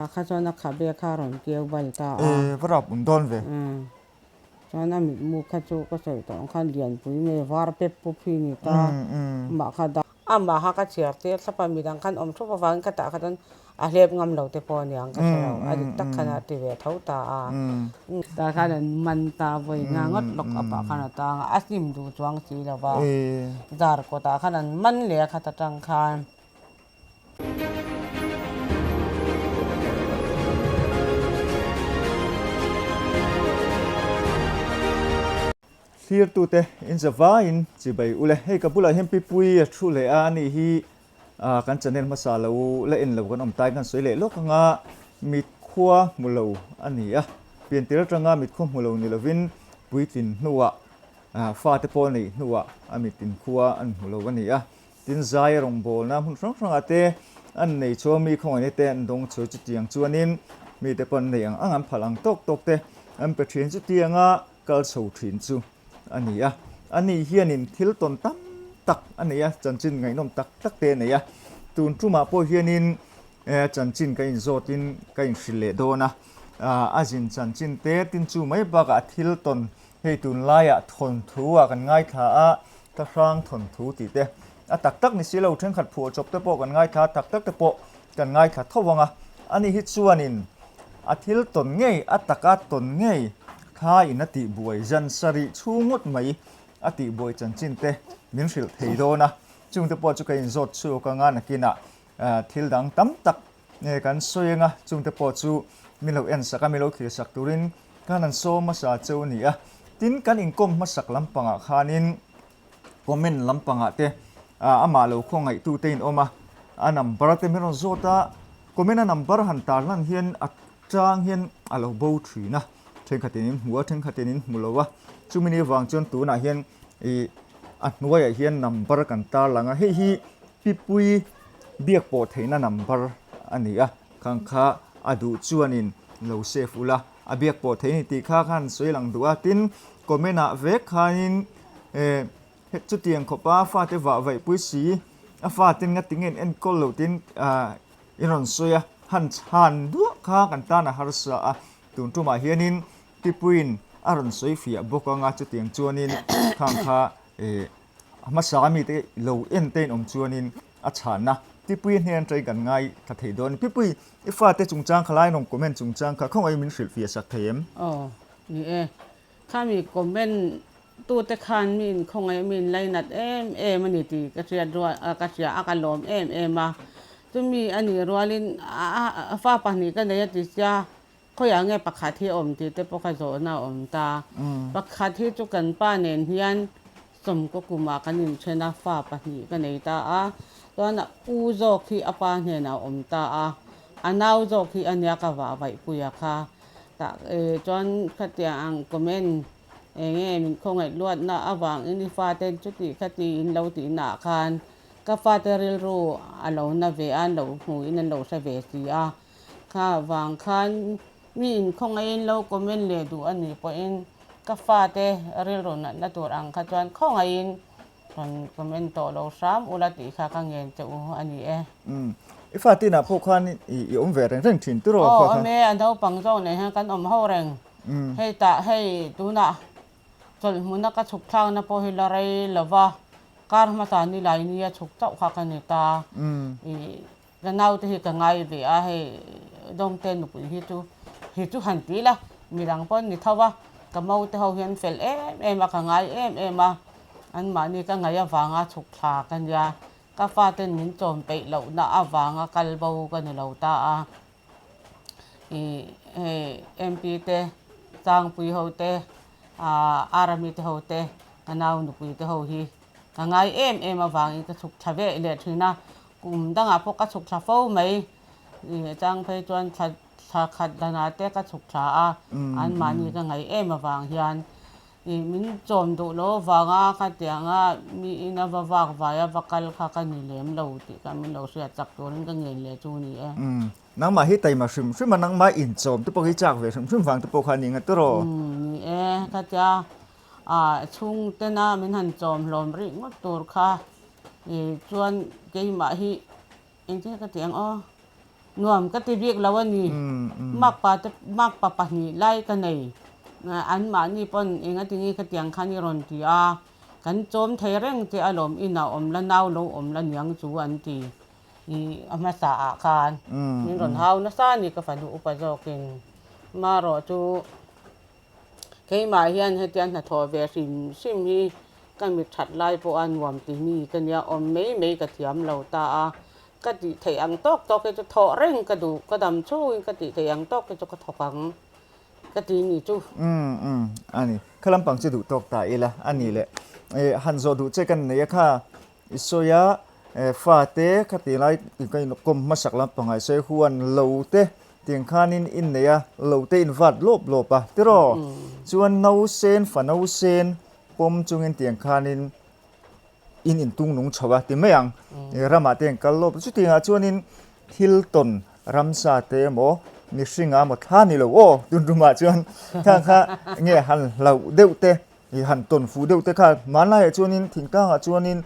Kha chuan a khabe kha a rawn keu bal ta a. E, va rap un dawn ve. Chuan a mitmu kha chu ka sawi tawh ang khan lianpui mai var pep pup hi a ni ta. Amah kha da. Amah kha ka chhiar tir thlap a, midang khan awm thup avangin ka tah kha chuan a hlep ngam lo te pawh a niang ka hre lo. A dik tak khan a ti ve tho ta a. Tah khan an man ta vawi nga ngawt lawk a pah khan a tang a, a hnim duh chuang si lo va. Zar kawtah khan an man leh a khat atang khan. Thlirtute in zavaiin chibai ule. Hei ka bulah hian Pipui a thu leh a, ani hi kan channel hmasa lo la en lo kan awm tai kan sawi leh lawk anga mitkhua hmu lo a ni a, piantir atanga mitkhua hmu lo ni lovin puitlin hnuah fate pawh neih hnuah a mitin khua an hmu lo a ni a. Tin, zai a rawngbawlna hmun hrang hrangah te an nei chuang mi khawngaihna te an dawng chhuai chutiang chuanin mite pawh an nei ang ang an phal ang tawk tawk te an pe thin chutianga kal chho thin chu a ni a. Ani hianin thil tawn tam tak a nei a, chanchin ngaihnawm tak tak te a nei a. Tun tumah pawh hianin chanchin ka inzawtin ka inhrilh leh dawn a, a zin chanchin te tin chu mai bakah a thil tawn Hei tunlaiah thawnthu ah kan ngaithla a, ka hrang thawnthu tih te, a tak tak ni si lo thenkhat phuah chawp te pawh kan ngaithla a, tak tak te pawh kan ngaithla tho ang a. Ani hi chuanin a thil tawn ngei, a taka tawn ngei kha in a tihbuai zan sarih chhung ngawt mai a tihbuai chanchin te min hrilh thei dawn a, chungte pawh chu ka inzawt chhuak anga nakinah thil dang tam tak Nge kan sawi anga chungte pawh chu min lo en sak a, min lo thlir sak turin khan an sawm hmasa cheu a ni a. Tin, kan inkawm hmasak lampangah khanin comment lampangah te amah lo khawngaihtu te in awm a, a number te min rawn zawt a, comment a number han tar hlan hian a chang hian a lo bo thin a, thenkhatin in hmu a, thenkhatin in hmu lo a. Chumi ni avang chuan tunah hian ih a hnuaiah hian number kan tar lang a, hei hi Pipui biak pawh theihna number a ni a, khang kha a duh chuanin lo save ula, a biak pawh theih a ni tih kha khan sawi lang duh a, tin comment ah vek khanin eh chutiang khawpa fate vah vaihpui si a fate ngati nge an enkawl loh tiin ah i rawn sawi a, han chhan duah kha kan tan a harsa a, tun tumah hianin Pipuiin a rawn sawi fiah bawk anga chutiang chuanin khang kha eh A hmasa mite lo en te in awm chuanin a chhanna Pipui hnen atangin kan ngai tha thei dawn. Pipui, i fate chungchang kha lai rawn comment chungchang kha khawngaih min hrilh fiah sak thei em? Aw, ni e. Khami comment tute khan mi in khawngaih mi in lainat em em a ni tih ka hriat rual ka hria a ka lawm em em a. Chumi a nih rualin a fa pahnih ka nei a ti sia Khawiah nge pakhat hi a awm tih te pawh kha zawhna a awm ta. Pakhat hi chu kan pa nen hian sawmkaw kumah kan inthen a, fa pahnih ka nei ta a. Chuan a u zawk hi a pa hnenah a awm ta a, a nau zawk hi a nia ka vah vaihpuia kha. Tah chuan khatiang ang comment eng nge min khawngaih luatna avangin i fate chuti khati in lo tihnaah khan ka fate rilru a lo na ve a, an lo hmuhin an lo hre ve si a. Kha vang khan mi inkhawngaihin lo comment leh duh a nih pawhin ka fate rilru natna tur ang kha chuan khawngaihin rawn comment tawh lo hram ula tih kha ka ngen che u a ni e. Umm i fate inah pawh khan i awm ve reng reng thin tiraw kha kha? Aw awm e, a naupang zawk nen hian kan awm ho reng. Hei tah hei tunah chawlh hmuna ka chhuk thlakna pawh hi la rei lova, kar hmasa nilai nia chhuk chauh kha ka ni ta. Ih Ka naute hi ka ngai ve a, hei Dawngte nupui hi chu hi chu han ti la, midang pawh an ni tho a, ka maute ho hian fel em em a, ka ngai em em a, anmahni ka ngaih avanga chhuk thla ka nia, ka faten min chawm peih lohna avanga kal bo ka ni lo ta a, ih hei MP te Changpui ho te ah Arami te ho te ka nau nupui te ho hi ka ngai em em avangin ka chhuk thla veh leh thin a. Kum dangah pawh ka chhuk thla fo mai. Ih chang phei chuan thla thla khat danah te ka chhuk thla a, anmahni ka ngaih em avang hian ih min chawm duh lo avanga khatianga mi ina va vak vai a va kal kha ka ni lem lo tih kha min lo hriat chak turin ka ngen leh chu ni e. Nangmah hi taima hrim hrim a, nangmah inchawm te pawh hi chak ve hrim hrim vang te pawh kha a ni nga tawh. Ni e, khatia ah chhungtena min han chawm hlawm rih ngawt tur kha. Chuan keimah hi engtin ka ti ang aw? Nuam ka ti bik lo a ni. Makpa te makpa pahnih lai ka nei. Anmahni pawn engatinge khatiang khan i rawn ti a, kan chawm thei reng che alawm inah awm la nau lo awm la niang chu an ti. I a hmasa ah khan min rawn hau nasa a ni ka fanu upa zawkin. Marawh chu Keimah hian hetiang hnathawh ve hrim hrim hi ka mit that lai pawh a nuam ti mi ka nia, awm mai mai ka thiam lo ta a, ka tih theih ang tawk tawk hi chu thawh reng ka duh, ka dam chhungin ka tih theih ang tawk hi chu ka thawk ang ka ti ni chu. Umm umm a ni, kha lampang chu duh tawk ta ila a ni le, han zawh duh che kan nei a kha i sawi a, fate kha ti lai ka inawkawm hmasak lampangah i sawi huan lo te Tiang khanin in nei a, lo te in vat lawp lawp a, tiraw? Chuan nausen, fa nausen pawm chungin tiang khanin in intung nung chho a ti mai ang. Ramah te an kal lawp. Chutiangah chuanin thil tawn ramsa te emaw mihringa emaw thla ni lo aw tun rumah chuan khang kha nge han hlauh deuh te i han tawn fuh deuh te kha hmanlaiah chuanin thingtlangah chuanin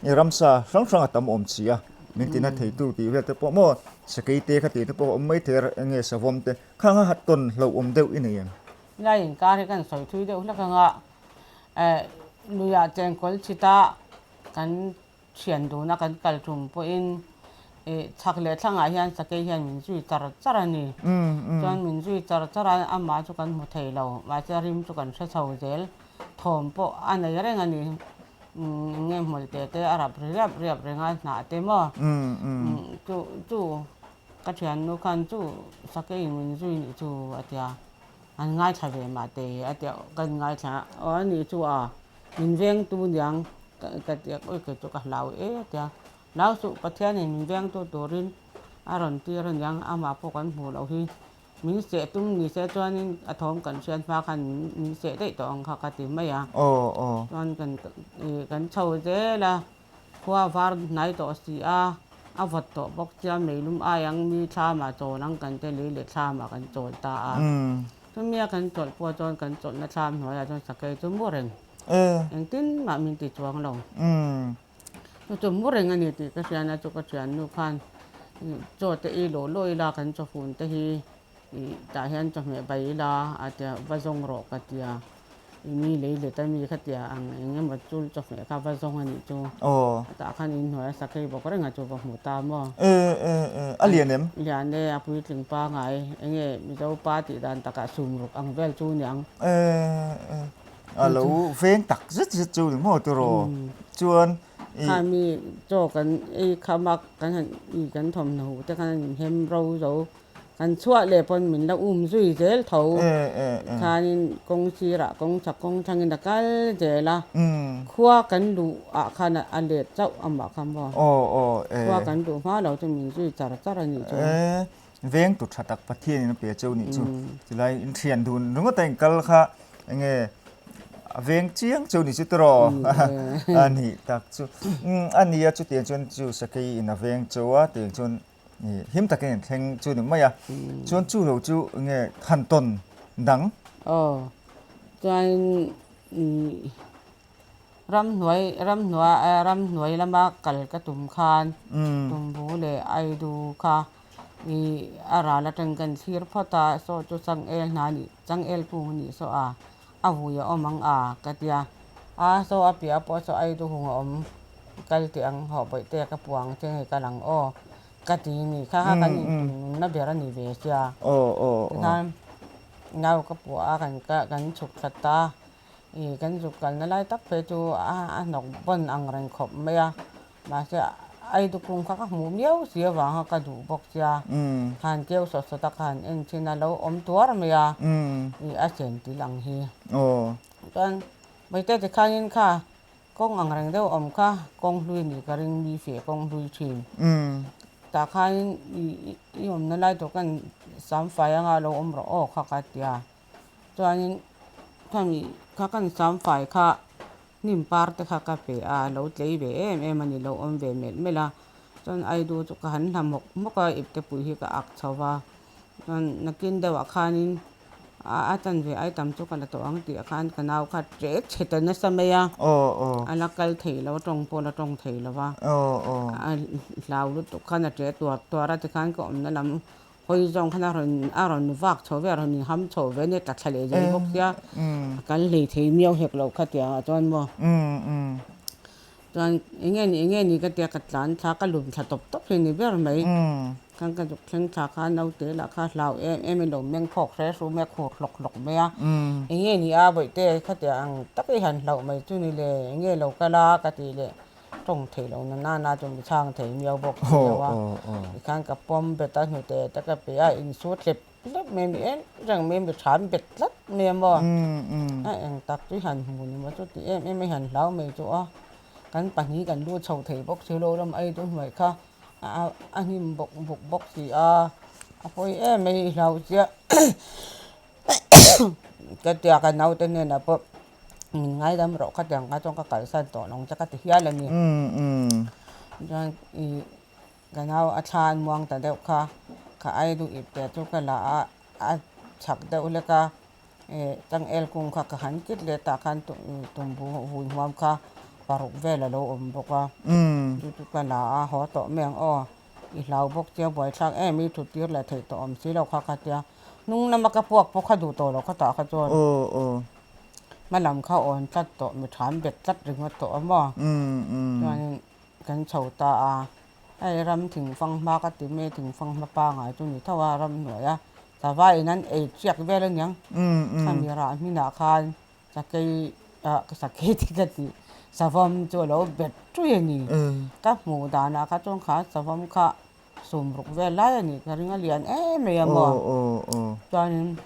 i ramsa hrang hrang a tam awm chi a min tina theitu tih vel te pawh maw sakei te kha tih te pawh a awm mai thei a eng nge savawm te khang a tawn hlauh awm deuh i nei em? Lai inkar hi kan sawi thui deuh hlek anga eh luiah chengkawl chhita kan Thian duna kan kal tum pawhin ih chhak leh thlangah hian sakei hian min zui char char a ni. Chuan min zui char char a, amah chu kan hmu thei lo. Mahse rim chu kan hre chho zel. Thawm pawh a nei reng a ni. Eng nge hmawlh teh te a rap ri riap riap reng a, hnah te maw? Chu chu ka thiannu khan chu sakeiin min zui nih chu a ti a. An ngaithla ve mah te a ti a, kan ngaithla a, aw a nih chu a, min vengtu niang ka ti a, awi kei chu ka hlau e a ti a, hlau suh Pathianin min vengtu turin a rawn tir aniang amah pawh kan hmuh loh hi, min seh tum ni se chuanin a thawm kan hriat hma khan min seh daih tawh ang kha ka ti mai a, chuan kan kan chho zel a. Khua var hnai tawh si a, a vawt tawh bawk sia meilum ai ang mi thlamah chawl ang kan te lei leh thlamah kan chawl ta a. Chumi a kan chawlh pawh chuan kan chawlhna thlam hnuaiah chuan sakei chu mu reng. Engtin mah min ti chuang lo. Chu chu mu reng a ni tih ka hriana chu ka thiannu khan chaw te i lawh lawh ila kan chawfun te hi ih tah hian chawhmeh bai ila a tia va zawng rawh ka tia. I mi lei let a mi kha tia ang eng emaw chul chawhmeh kha va zawng a nih chu. Aw. Tah khan in hnuai a sakei bawk reng a chu va hmu ta maw? E e e, a lian em? Lian e, a puitling pangai. Enge Mizo pa tih dan takah sumruk ang vel chu niang. E e, a lo veng tak zet zet chu ni maw tiraw? Chuan i. Kha mi chaw kan ei kham a, kan han i kan thawmhnaw huh te khan an inhem ro zo. Kan chhuah leh pawn min la um zui zel tho. Khanin kawng sirah kawng chak kawng thangin a kal zel a. Khua kan luh ah khan a let chauh amah kha maw. Khua kan luh hma lo chu min zui char char a nih chu. Veng tu tha tak Pathianin a pe cheu nih chu. Chulai in thian dun ringawt a inkal kha enge a veng chiang cheu nih chu tiraw a nih tak chu. A nia chutiang chuan chu sakei in a veng cheu a tiang chuan Him takin in thleng chu ni mai a, chuan chu lo chu nge han tawn dang? Aw, chuan ramhnuai ramhnuai ramhnuai lama kal ka tum khan tumbu leh aidu kha ih a ral atang kan thlir phawt a, saw chu changel hna nih changel kung a nih saw a, a vui a awm ang a ka tia, a saw a piah pawh saw aidu hung a awm. Kal tih ang hawh bawih te ka puang che ngei kal ang aw ka ti ni kha kha kan intumna ber a ni ve sia. Tikhan nau ka puah a kan kan chhuk thla ta ih kan zuk kalna lai tak phei chu a hnawk bawn ang reng khawp mai a mahse aidu kung kha ka hmuh miau si avang kha ka duh bawk sia khan keu sawt sawt a khan en thin a lo awm tuar mai a ih a chen til ang hi. Chuan bawihte tikhanin kha Kawng ang reng deuh awm kha kawng hlui nih ka ring mi feh kawng hlui thin. Tah khanin i awmna lai tur khan samfai anga lo awm rawh aw kha ka ti a. Chuanin khami kha kan samfai kha hnim par te kha ka pe a, lo tlei ve em em a ni, lo awm ve melh melh a. Chuan aidu chu ka han hla hmawk hmawk a, iptepui hi ka ak chho va. Chuan nakin deuhah khanin. A chanve ai tam chu ka la tawh ang tih ah khan ka nau kha ṭe chhe ta nasa mai a, a la kal thei lo, a ṭawng pawh a la ṭawng thei lo va, a hlau lutuk khan a ṭe tuar tuar a tikhan ka awmna lam hawi zawng khan a rawn a rawn vak chho ve a rawn inham chho ve a nia tla thla leh zel bawk sia, a kal hlei thei miau hek lo kha tiang ah chuan maw. Chuan eng nge ni eng nge ni ka tia ka tlan thla ka lum thla tawp tawp hi a ni ber mai. Khan ka zuk thleng thla kha naute lah kha hlau em em in lo meng phawk hre hru mai a khur hlawk hlawk mai a. Eng nge ni a bawihte khatia ang tak i han hlauh mai chu ni le eng nge lo kal a ka tih leh tawng theih loh na nana chu mi chhang thei miau bawk si lo a. Tikhan ka pawm bet a hnute te ka pe a insut hlep hlep mai mi em reng mai mi tham bet tlat mai a maw a eng tak chu i han hmu ni maw chu ti em em a i han hlau mai chu a kan pahnih kan lut chho thei bawk si lo lam ei chu hnuai kha a hnim bawk bawk bawk si a a pawi em mai i hlau chiah ka tia ka naute hnenah pawh min ngaidam rawh khatiang kha chuan ka kalsan tawh lo ang che ka ti hial a ni chuan ih. Ka nau a thla an muang ta deuh kha, ka ai duh ip teh chu ka la a, a chhak deuh hlek a, eh changel kung kha ka han kit leh tah khan tumbu vui hmuam kha paruk vel a lo awm bawk a, chu chu ka la a, haw tawh mai ang aw, i hlau bawk tia buaithlak em i thut tir leh theih tawh awm si lo kha ka tia, hnung lama ka puak pawh kha duh tawh lo kha tah kha chuan hma lam kha awn tlat tawh mi tham bet tlat ringawt tawh a maw chuanin. Kan chho ta a, hei ram thingfang hma ka ti mai, thingfang hma pangai chu ni tho a ram hnuai a, sava in an ei chiak vel aniang, khami rah hminah khan sakei ah sakei te ka tih savawm chu a lo bet ṭui a ni, ka hmuh danah kha chuan kha savawm kha sumruk vel lai a nih ka ring a lian em mai a maw, chuanin.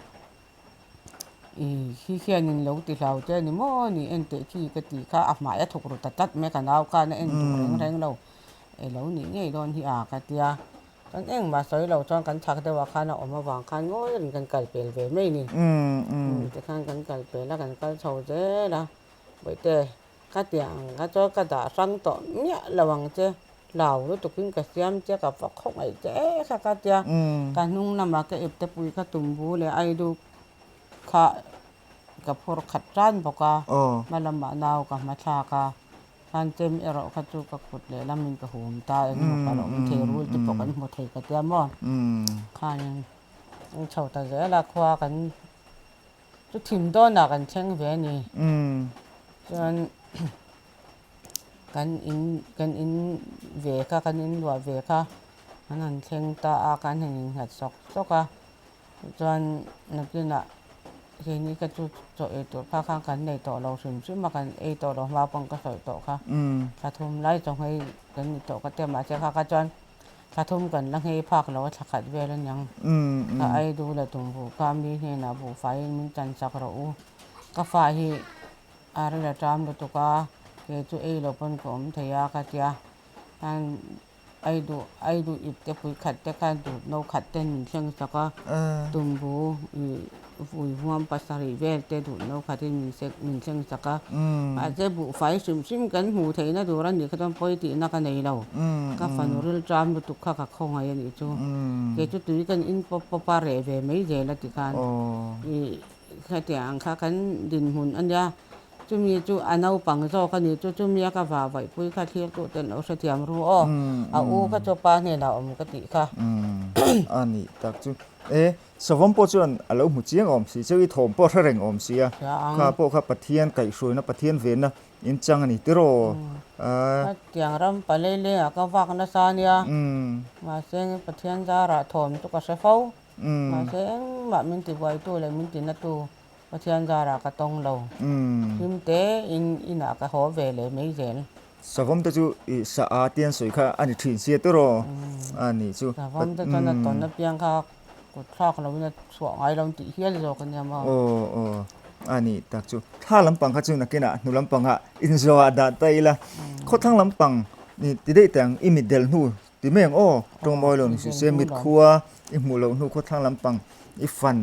Ih hi hianin lo ti hlau che a ni maw ni en teh khi ka tih kha a hmai a thawk ru ta tlat mai a ka nau khan a en duh reng reng lo elo nih ngei dawn hi a ka tia chuan engmah sawi lo chuan kan chhak deuh ah khan a awm avang khan ngawi reng kan kal pel ve mai ni tikhan kan kal pel a kan kal chho zel a bawihte Ka ti ang kha chuan ka dah hrang tawh miah lo ang che, hlau lutukin ka siam che ka va khawngaih che e kha ka tia, ka hnung lamah ka ipte pui kha tumbu leh aidu kha ka phur khat tan bawk a, hma lamah nau ka hma thlak a, khan chem erawh kha chu ka kut leh lamin ka hum ta engemaw ka la awm thei rul te pawh kan hmu thei ka tia maw, khanin an chho ta zel a khua kan. Chu thim dawnah kan thleng ve a ni. Chuan kan in kan in ve kha kan in luah ve kha an han thleng ta a kan han innghat sawk sawk a. Chuan nakinah keini kha chu chaw ei tur kha khan kan nei tawh lo hrim hrim a kan ei tawh lo hma pawn ka sawi tawh kha. Thla thum lai chaw nghei kan ni tawh ka tia mahse kha kha chuan Thla thum kan la nghei phak lo a thla khat vel aniang. Ka ei duh leh tum buh kha mi hnenah buhfaiin min chan chak rawh u. Ka fa hi a ril a ṭam lutuk a, kei chu ei lo pawn ka awm thei a ka tia. Khan ei duh ei duh ip te pui khat te khan duh no khat ten min thleng chak a, tumbu ih vui huam pasarih vel te duh no khatin min sek min thleng chak a. Mahse buhfai hrim hrim kan hmuh theihna tur a nih kha chuan pawi tihna ka nei lo. Ka fanu ril ṭam lutuk kha ka khawngaih a nih chu. Kei chu tui kan in pawp pawp a reh ve mai zel a ti khan ih khatiang ang kha kan dinhmun a nia. Chumi chu a naupang zawk a nih chu chumi a ka vahvaihpui kha thlir tu ten lo hrethiam ru aw. A u kha chu pa hnenah awm ka tih kha. A nih tak chu. E Savawm pawh chuan a lo hmu chiang awm si, cheu i thawm pawh hre reng awm si a, kha pawh kha Pathian kaihhruaina, Pathian venna in chang a ni tiraw? Khatiang ram palei lengah ka vak nasa a nia, mahse Pathian zarah thawm chu ka hre fo, mahse engmah min tibuaitu leh min tinatu Pathian zarah ka tawng lo, hlim tein inah ka haw ve leh mai zel. Savawm te chu i sa a tian sawi kha a ni thin sia tiraw? A ni chu. Savawm te chuan a tawn apiang kha kut thlak loin a chhuah ngai lo tih hial zawk a nia maw? Aw aw a ni tak chu. Thla lampang kha chu nakinah hnu lampangah inzawhah dah ta ila. Khawthlang lampang ti daih teh ang i mit del hnu ti mai ang aw tawngmawi lo ni suh se mit khua i hmuh loh hnu khawthlang lampang i fan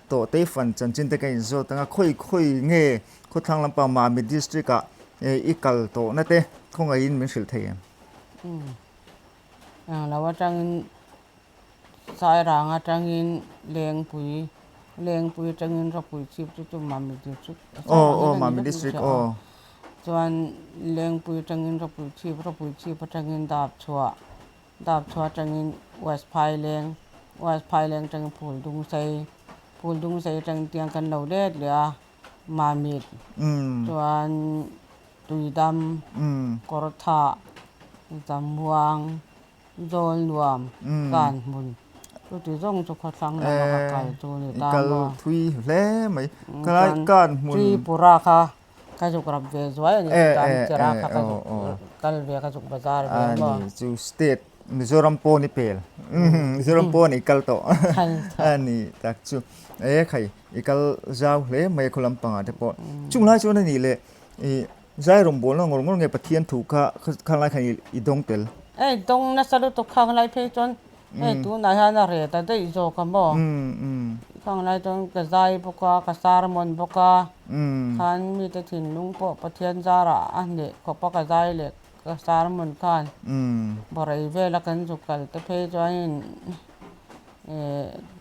tawh te i fan chanchin te ka inzawt ang a khawi khawi nge Khawthlang lampang Mami District ah i kal tawhna te khawngaihin min hrilh thei em? Umm. Englo atangin Sairang atangin Lengpui. Lengpui atangin Ropui chhip chu chu Mami District a Aw aw Mami District aw. Chuan Lengpui atangin Ropui chhip, Ropui chhip atangin Dapchhuah, Dapchhuah atangin West Phaileng, West Phaileng atangin Phuldungsei, Phuldungsei atangin tiang kan lo let leh a Mamit chuan Tuidam, Kawrthah, Zamuang, Zawlnuam, Kanhmun chuti zawng chu khawthlang lama ka kal chu ni ta maw? Kal thui hle mai. Chuan Tripura kha ka zuk rap ve zuai a ni chuta Chera kha ka zuk kal ve ka zuk bazar ve maw? Ani chu state Mizoram pawn i pel. Mizoram pawn i kal tawh a ni tak chu. E khai i kal zau hle mai khaw lampangah te pawh. Chung lai chuan a nih leh i Zai rawngbawlna ngawr ngawr nge Pathian thu kha khang lai khan i dawng tel? Hei dawng nasa lutuk khang lai phei chuan hei tunah hian a ret a daih zawk a maw? Khang lai chuan ka zai bawk a, ka sermon bawk a, khan mite thinlung pawh Pathian zarah a hneh khawp a ka zai leh ka sermon khan Borei vela kan zuk kal te phei chuanin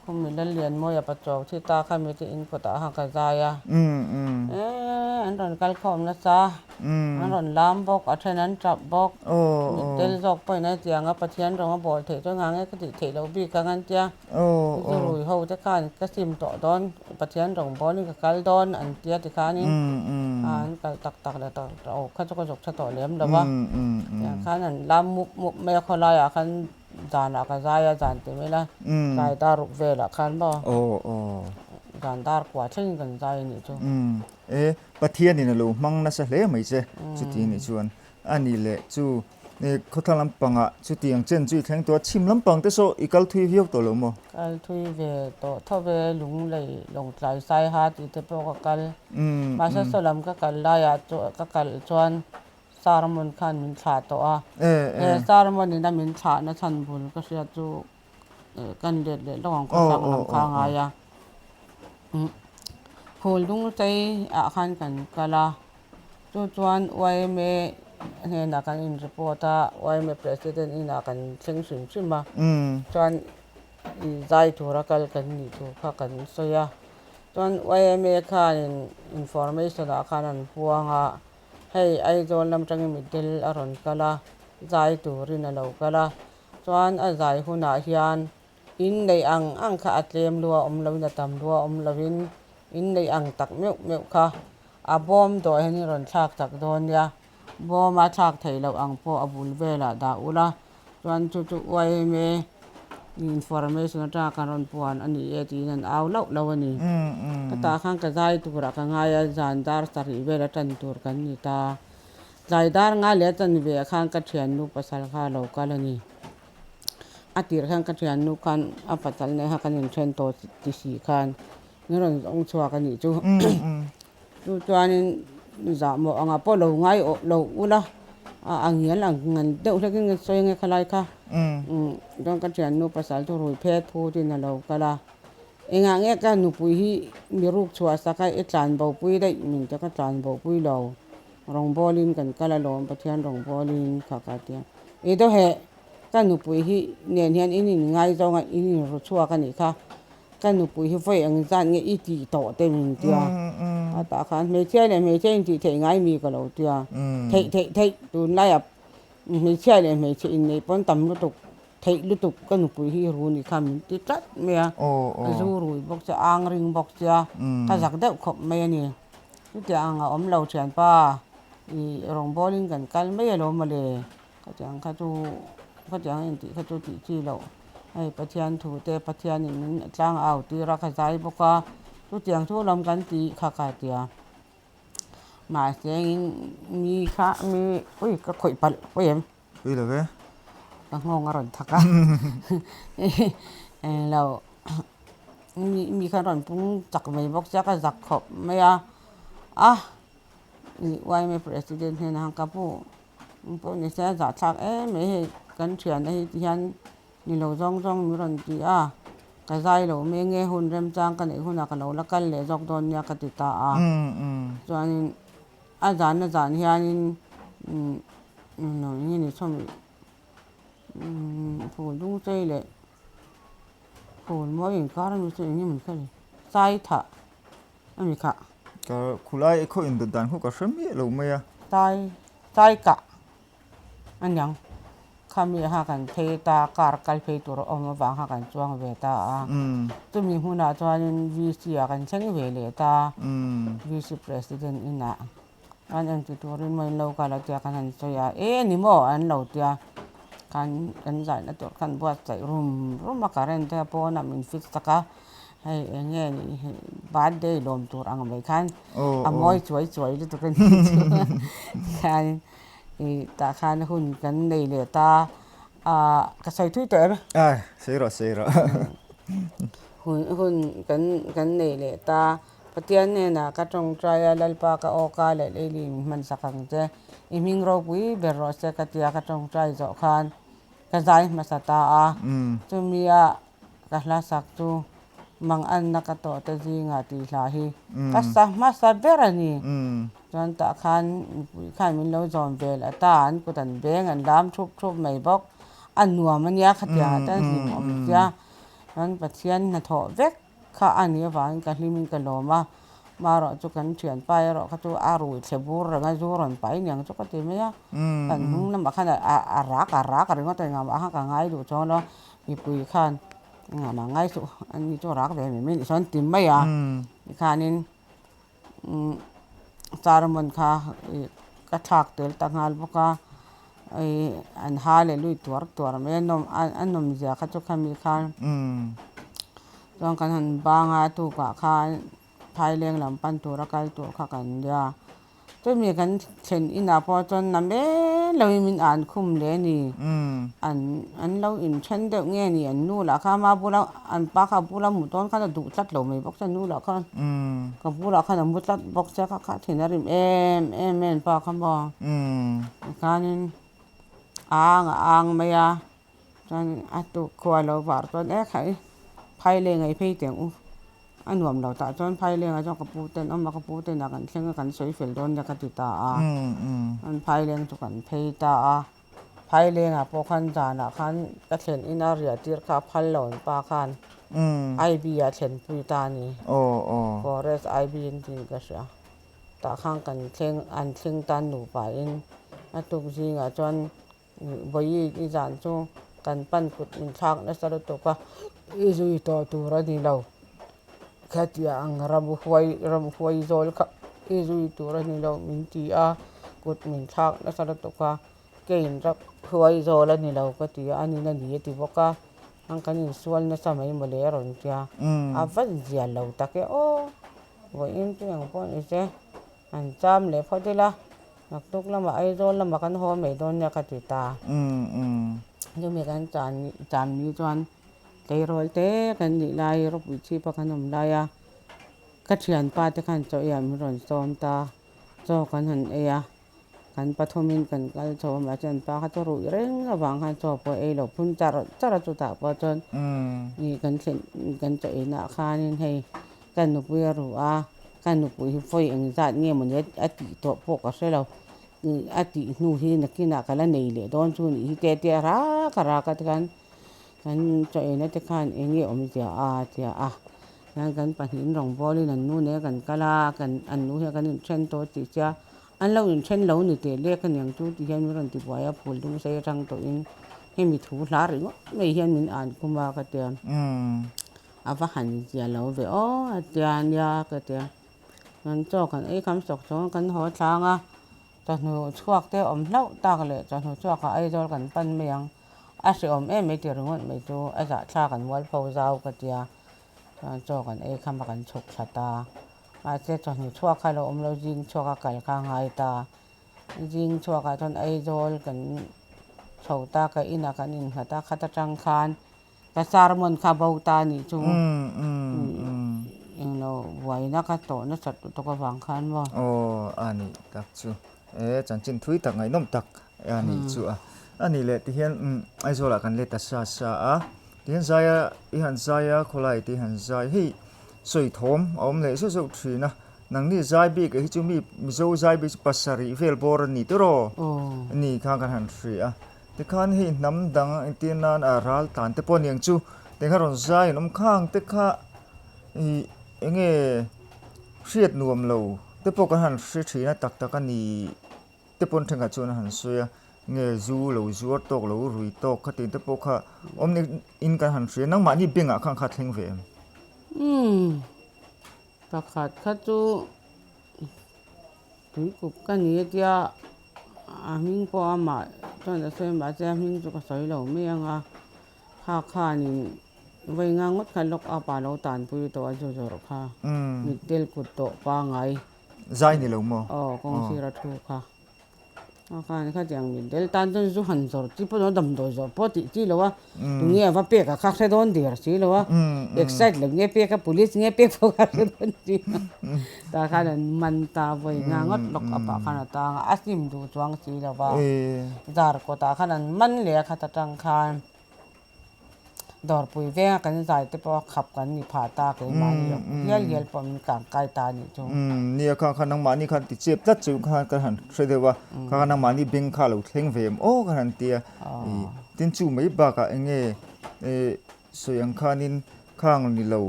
Khumi Lallianmawia Pachuau thi ta kha mite in kawtah khan ka zai a, an rawn kal khawm nasa, an rawn lam bawk, a then an tap bawk, mittel zawk pawhin a tiang a, Pathian rawng a bawl theih chuan ngang e ka tih theih loh bik ang an tia, zurui ho te khan ka sim tawh dawn, Pathian rawng bawlin ka kal dawn an tia tikhanin an kal tak tak leh tak tak loh kha chu ka zuk tha tawh lem lo a, tiang khan an lam mup mup mai a khawlaiah khan. Zanah ka zai a, zan ti mai la, tlai dar ruk velah khan maw zan dar kua thlengin kan zai a nih chu. E, Pathianin a lo hmang nasa hle mai che chuti nih chuan a ni leh chu khawthlang lampangah chutiang chen chu i thleng tawh a, chhim lampang te saw i kal thui viau tawh lo maw? Kal thui ve tawh tho ve, Lunglei Lawngtlai Saiha tih te pawh ka kal, mahse saw lam ka kal laiah ka kal chuan Sermon khan min thlah tawh a, he sermon in a min thlahna chhan bul ka hriat chu kan let leh lawk ang khawthlang lam kha a ngai a. Phul dung chei ah khan kan kal a, chu chuan yma hnenah kan in report a, yma president inah kan thleng hrim hrim a, chuan zai tura kal kan nih thu kha kan sawi a, chuan yma khanin information ah khan an puang a. Hei Aizawl lam atangin mitdel a rawn kal a, zai turin a lo kal a, chuan a zai hunah hian in neih ang ang kha a tlem lua awm loin a tam lua awm loin in neih ang tak meuh meuh kha a bawm dawh hian i rawn thlak tak dawn nia, bawm a thlak theih loh ang pawh a bul velah dah ula, chuan chu chu yma information atanga kan rawn puan a ni e tiin an au lauh lauh a ni. Ka tah khan ka zai turah ka ngai a, zan dar sarih vel a tan tur kan ni ta. Tlai dar ngai leh a tan ve ah khan ka thiannu pasal kha a lo kal a ni. A tirh khan ka thiannu khan a pasal nen khan kan inthen tawh ti si khan min rawn zawng chhuak a nih chu. Chu chuanin zahmawh angah pawh lo ngai awh lo ula a a ngial ang ngan deuh hlekin ka sawi ange khalai kha. Chuan ka thiannu pasal chu rui phet phut in a lo kal a, engah nge ka nupui hi mi ruk chhuah sak a i tlan bo pui daih min te ka tlan bo pui lo rawngbawl in kan kal alawm Pathian rawngbawl in kha ka ti a, i dawheh ka nupui hi nen hian in in ngaizawng a in in ru chhuak a nih kha. Ka nupui hi vawi eng zat nge i tih tawh te min tia, a tah khan hmeichhia leh hmeichhia intih theih ngai mi ka lo tia, theih theih theih tunlaiah hmeichhia leh hmeichhe inneih pawn tam lutuk theih lutuk ka nupui hi ru ni kha min ti tlat mai a, a zu rui bawk che ang ring bawk che a, ka zak deuh khawp mai a ni. Chutiang ang a awm lo thianpa ih rawngbawlin kan kal mai alawm mawle. Khatiang kha chu khatiang intih kha chu tih chi loh. Hei Pathian thu te Pathianin min tlang au tir a ka zai bawk a, chutiang chu lam kan tih kha ka tia. Mahse in mi kha mi ui ka khawih palh pawi em? Ui lo ve. Ka nghawng a rawn thak a. Englo mi mi kha rawn pung chak mai bawk sia ka zak khawp mai a. A yma president hnenah khan ka pu. Eng pawh ni se a zahthlak em mai hei kan thian te hi ti hian ni lo zawng zawng min rawn ti a, ka zai lo mai nge hun remchang ka neih hunah ka lo la kal leh zawk dawn nia ka ti ta a, chuanin a zan a zan hianin umm eng nge ni sawm phul dung chei leh phul mawi inkar ami chu eng nge maw ni kha le. Chaithah a mi kha. Ka khulai khaw indawt dan khu ka hre miah lo mai a. Chai Chaikah a niang. Khami kha kan phei ta, car kal phei tur a awm avang kha kan chuang ve ta a. Chumi hmunah chuanin VC ah kan thleng ve leh ta. VC President inah an engti turin maw in lo kal a tia kan han sawi a, e ni maw an lo tia khan kan zaina tur khan buatsaih rum rum a current te pawnah min fix tak a, hei eng nge nih hi birthday lawm tur ang mai khan a mawi chuai chuai lutuk a ni chu tikhianin ih tah khan hun kan nei leh ta ah ka sawi thui tawh em? A sawi rawh sawi rawh. Hun hun kan kan nei leh ta. Pathian hnenah ka tawngtai a, Lalpa ka aw ka leh leili min hmansak ang che, i hming ropui ber rawh se ka tia ka tawngtai zawh khan ka zai hmasa ta a, chumia ka hla sak chu Manganna ka tawh te zingah tih hla hi ka sa hmasa ber a ni. Chuan tah khan mipui khan min lo zawm vel a ta, an kut an beng an lam thup thup mai bawk, a nuam a nia khatiangah chuan hlimawm sia, chuan Pathian hnathawh vek. Kha a nih avangin ka hlimin ka lawm a, marawh chu kan thianpa erawh kha chu a rui thle bur reng a, zu rawn pai niang chu ka ti mai a, kan hnung lamah khan a rak a rak ringawt a engah mah khan ka ngai duh chuang lo, mipui khan engah mah ngai suh ani chu rak ve mai mai nih sawn ti mai a, tikhanin sermon kha ka thlak tel ta nghal bawk a, an ha leh lui tuar tuar mai a nawm a nawmzia kha chu khami khan chuan kan han bang a tukah khan phaileng lam pan tura kal tur kha kan nia. Chumi kan thlen inah pawh chuan na mai loin min an khum leh a ni. An an lo inthen deuh nge ni an nu lah kha ama bula an pa kha a bula mu dawn khan a duh tlat lo mai bawk che an nu lah khan ka bulah khan a mu tlat bawk che kha kha thin a rim em em mai an pa kha maw. Tikhanin a ang a ang mai a chuan a tuk khua a lo var chuan e khai phai leng ei phei teh ang u. A nuam lo tah chuan Phailengah chuan ka pu ten awm a, ka pu ten ah kan thleng a kan sawi fel dawn nia ka ti ta a. Chuan Phaileng chu kan phei ta a, Phailengah pawh khan zanah khan ka thlen ina riah tir kha a phal lo an pa khan IB ah thlenpui ta a ni. Forest IB an tiin ka hria. Tah khan kan thleng an thleng tan nupa in a tuk zingah chuan Vawiin i zan chu kan pan kut min thlak nasa lutuk a, i zui tawh tur a ni lo. Khatia ang ramhuai ramhuai zawl kha i zui tur a ni lo min ti a, kut min thlak nasa lutuk a, kein ramhuai zawl a ni lo ka ti a, a nin a ni a ti bawk a, ang kan insual nasa mai mawle a rawn tia, a va zia lo tak e aw, vawiin chu engpawh ni se. An cham leh phawt ila, naktuk lamah Aizawl lamah kan haw mai dawn nia ka ti ta. Chumi kan cham ni chuan tleirawl te kan nih lai ropui chhip a kan awm lai a, ka thianpa te khan chaw eiah min rawn sawm ta, chaw kan han ei a, kan pathumin kan kal chho a mahse an pa kha chu ruih reng avang khan chaw pawh ei lo phun char char a chutah pawh chuan kan thlen kan chaw einaah khanin hei Ka nupui a ruh a, ka nupui hi vawi engzat nge mawni a tih tawh pawh ka hre lo. A tih hnu hi nakinah ka la nei leh dawn chu nih hi te te a rak a rak a tikhan kan chaw eina te khan eng nge awmzia a tia a. Chuan kan pahnihin rawngbawlin an nu nen kan kal a, kan an nu hian kan inthen tawh tih sia an lo inthen lo ni teh lek aniang chu ti hian min rawn ti buai a, phul dum sei atang tawhin hemi thu hla ringawt mai hian min an khum a ka tia. A va han zia lo ve aw a tia nia ka tia. Kan chaw kan ei kham sawk chuan kan haw tlang a, chawhnu chhuak te awm hlauh tak leh chawhnu chhuakah Aizawl kan pan mai ang. A hrehawm em mai ti ringawt mai chu a zahthlak an mualpho zau ka tia. Chuan chaw kan ei kham a kan chhuk thla ta. Mahse chawhnu chhuak kha lo awm lo zing chhuak a kal kha a ngai ta. Zing chhuakah chuan Aizawl kan chho ta ka inah kan innghat a, khat atang khan Ka sermon kha bo ta nih chu englo buaina ka tawh nasat lutuk avang khan maw. Aw a nih tak chu e chanchin thui tak ngaihnawm tak a nih chu a. A nih leh tihian Aizawlah kan let ta sa sa a, tihian zaia i han zai a khawlai te i han zai hei sawi thawm a awm leh zeuh zeuh thin a, nangni zai bik hi chu mi Mizo zai bik chu pasarih vel bawr a ni tiraw ni kha kan han hria a. Tikhan hei hnam dang engtir nan a ral tlan te pawh aniang chu tikhan rawn zai an awm khang te kha ih. enge hriat nuam lo te pawh kan han hre thin a tak tak a ni te pawn thenkhat chuan a han sawi a nge zu lo zuar tawk lo rui tawk kha tih te pawh kha awm ni in kan han hria nangmahni bengah khan kha thleng ve em? Umm pakhat kha chu tuikuk ka ni a tia a hming pawh amah chuan a sawi mahse a hming chu ka sawi lo mai ang a kha khanin vawi nga ngawt kha lock up ah lo tanpui tawh a zu zawrh kha mittel kut tawh pangai. Zai ni lo maw? Aw kawng sir a thu kha. A khan khatiang mit del tan chuan zu han zawrh chi pawh damdawi zawrh pawh tih chi lo a, tunge a va pek a kha hre dawn der si lo a, excite lo nge pek a police nge pek pawh kha hre dawn si lo tah khan an man ta vawi nga ngawt lawk a pah khan a tang a, a sim duh chuang si lo va, zar kawtah khan an man leh a khat atang khan. Dawrpui venga kan zai te pawh a khap kan ni phah ta keimahni lo hial hial pawh min kang kai ta a nih chu. Umm nia kha kha nangmahni khan ti chep tlat chu khan ka han hre deuh a, kha kha nangmahni beng kha lo thleng ve em aw ka han ti a, tin chu mai bakah eng nge sawi ang khanin khang ni lo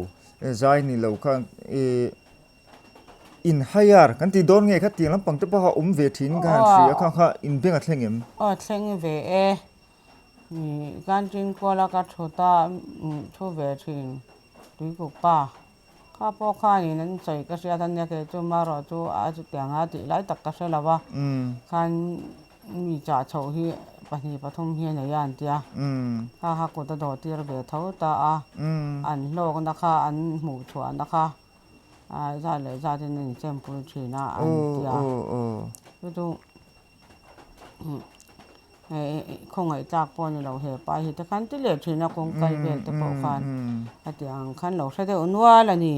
zai ni lo khan ih in hire kan ti dawn nge kha tiang lampang te pawh kha awm ve thin ka han hria kha kha in beng a thleng em? Aw thleng ve e. Kantin kuala ka thut a, thu ve thin tuikuk pa. Kha pawh khanin an sawi ka hriat a nia kei chu marawh chu a chutiang a tih lai tak ka hre lo a. Khan mi chah chhoh hi pahnih pathum hi a nei a an tia. Kha kha kut a dawh tir ve tho ta a, an hlawkna kha an hmuh chhuahna kha zat leh zatin an inchempui thin a an tia. Chu chu. Khawngaih tlak pawh a ni lo he pa hi te khan ti leh thin a kawng kal vel te pawh khan hetiang ang khan lo hre deuh nual a ni.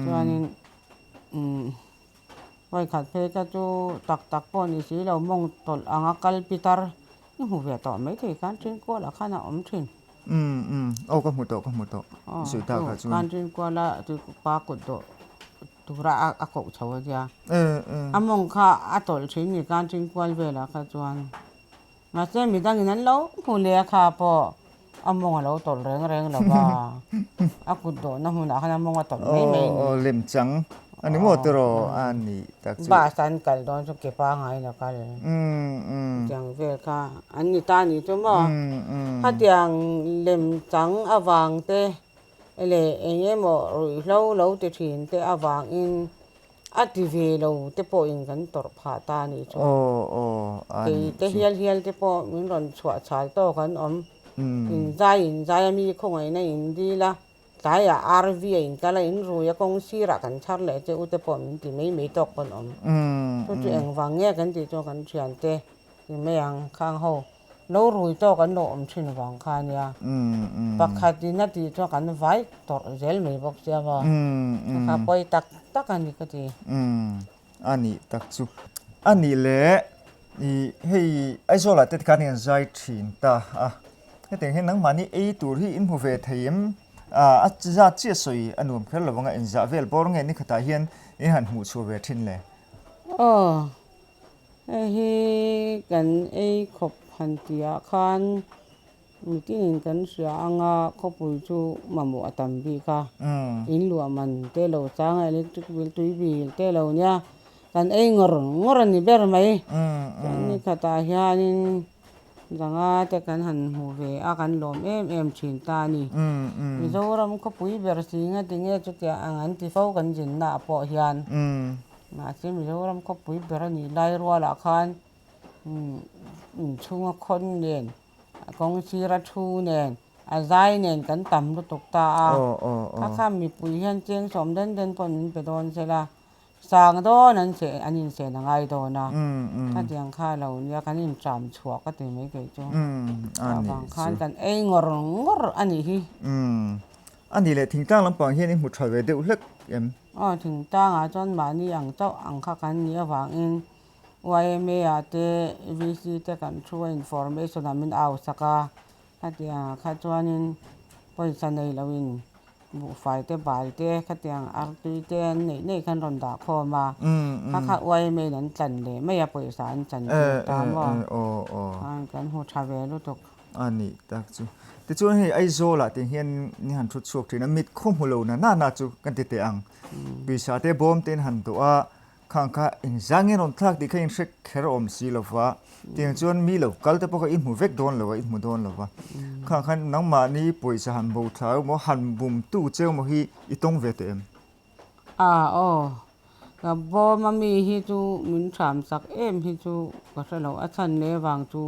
Chuanin vawikhat phei kha chu tak tak pawh ni si lo mawng tawlh anga kal pitar i hmu ve tawh maithei khan then kualah khan a awm thin. Aw ka hmu tawh ka hmu tawh sawi tak ah chuan. Khan then kuala pa kut dawh. Tura a koh chho a nia. A mawng kha a tawlh thin ni khan Tingkual velah kha chuan. Mahse midangin an lo hmu leh a kha pawh a mawng a lo tawlh reng reng lo va. A kut dawhna hmunah khan a mawng a tawlh mai mai a ni. Aw lemchang a ni maw tiraw a nih tak chu. Bus an kal dawn chu ke pangai la kal. Chutiang vel kha an ni ta ni chu maw. Khatiang lemchang avang te leh eng emaw ruihhlo lo ti thin te avangin a ti ve lo te pawhin kan tawrh phah ta a nih chu. Kei te hial hial te pawh min rawn chhuah chhal tawk an awm. Inzai inzai a mi khawngaihna in dil a, tlaiah RV a inkal a, in rui a kawng sirah kan chhar leh che u te pawh min ti mai mai tawk pawn awm. Chu chu engvang nge kan tih chuan kan thiante ti mai ang khang ho. Lo rui tawk an lo awm thin vang kha ania. Pakhat in a tih chuan kan vai tawrh zel mai bawk sia maw. Kha pawi tak tak a ni ka ti. A nih tak chu. A nih leh i hei Aizawl ah te tikhan hian zai thin ta a. Hetiang hian nangmahni ei tur hi in hmu ve thei em? A zat chiah sawi a nuam kher lo ang a, inzah vel bawr nge ni khatah hian in han hmuh chhuah ve thin le? Aw. Hei hi kan ei khawp han tihah khan mitinin kan hria ang a, khawpui chu mamawh a tam bik a, in luah man te lo chang a, electric bill tui bil te lo nia, kan ei ngawr ngawr a ni ber mai. Chuan ni khatah hianin zanga te kan han hmu ve a, kan lawm em em thin ta a ni. Mizoram khawpui ber si nga tinge chutiang ang an ti fo kan zinnaah pawh hian. Mahse Mizoram khawpui ber a nih lai rualah khan inchhunga khawn nen, kawng sira thu nen, a zai nen kan tam lutuk ta a. Kha kha mipui hian cheng sawm den den pawh min pe dawn se la, sang dawn an se an insen a ngai dawn a. Khatiang kha lo nia kan inṭam chhuah ka ti mai kei chu. Chuvang khan kan ei ngawr ngawr a nih hi. A nih leh thingtlang lampang hian i hmu ṭha ve deuh hlek em? Aw thingtlangah chuan mahni ang chauh ang kha kan nih avangin yma ah te VC te kan thu a information ah min au sak a, khatiang kha chuanin pawisa nei loin buhfai te bal te khatiang artui te an neih neih khan rawn dah khawm a, kha kha yma in an tlan leh mai a pawisa an chan tir ta maw? Khan kan hmu tha ve lutuk. A nih tak chu. Tichuan hei Aizawlah te hian ni han thut chhuak thin a, mit khaw hmu lo na na na chu kan ti teh ang. Pawisa te bawm te in han dawh a, khang kha engzah nge rawn thlak tih kha in hre kher awm si lo va, tiang chuan mi lo kal te pawh kha i hmu vek dawn lo a, i hmu dawn lo va. Khang khan nangmahni pawisa han bo thla emaw han bum tu che emaw hi i tawng ve teh em? A aw, ka bawm a mi hi chu min hram chak em hi chu ka hre lo, a chhan leh vang chu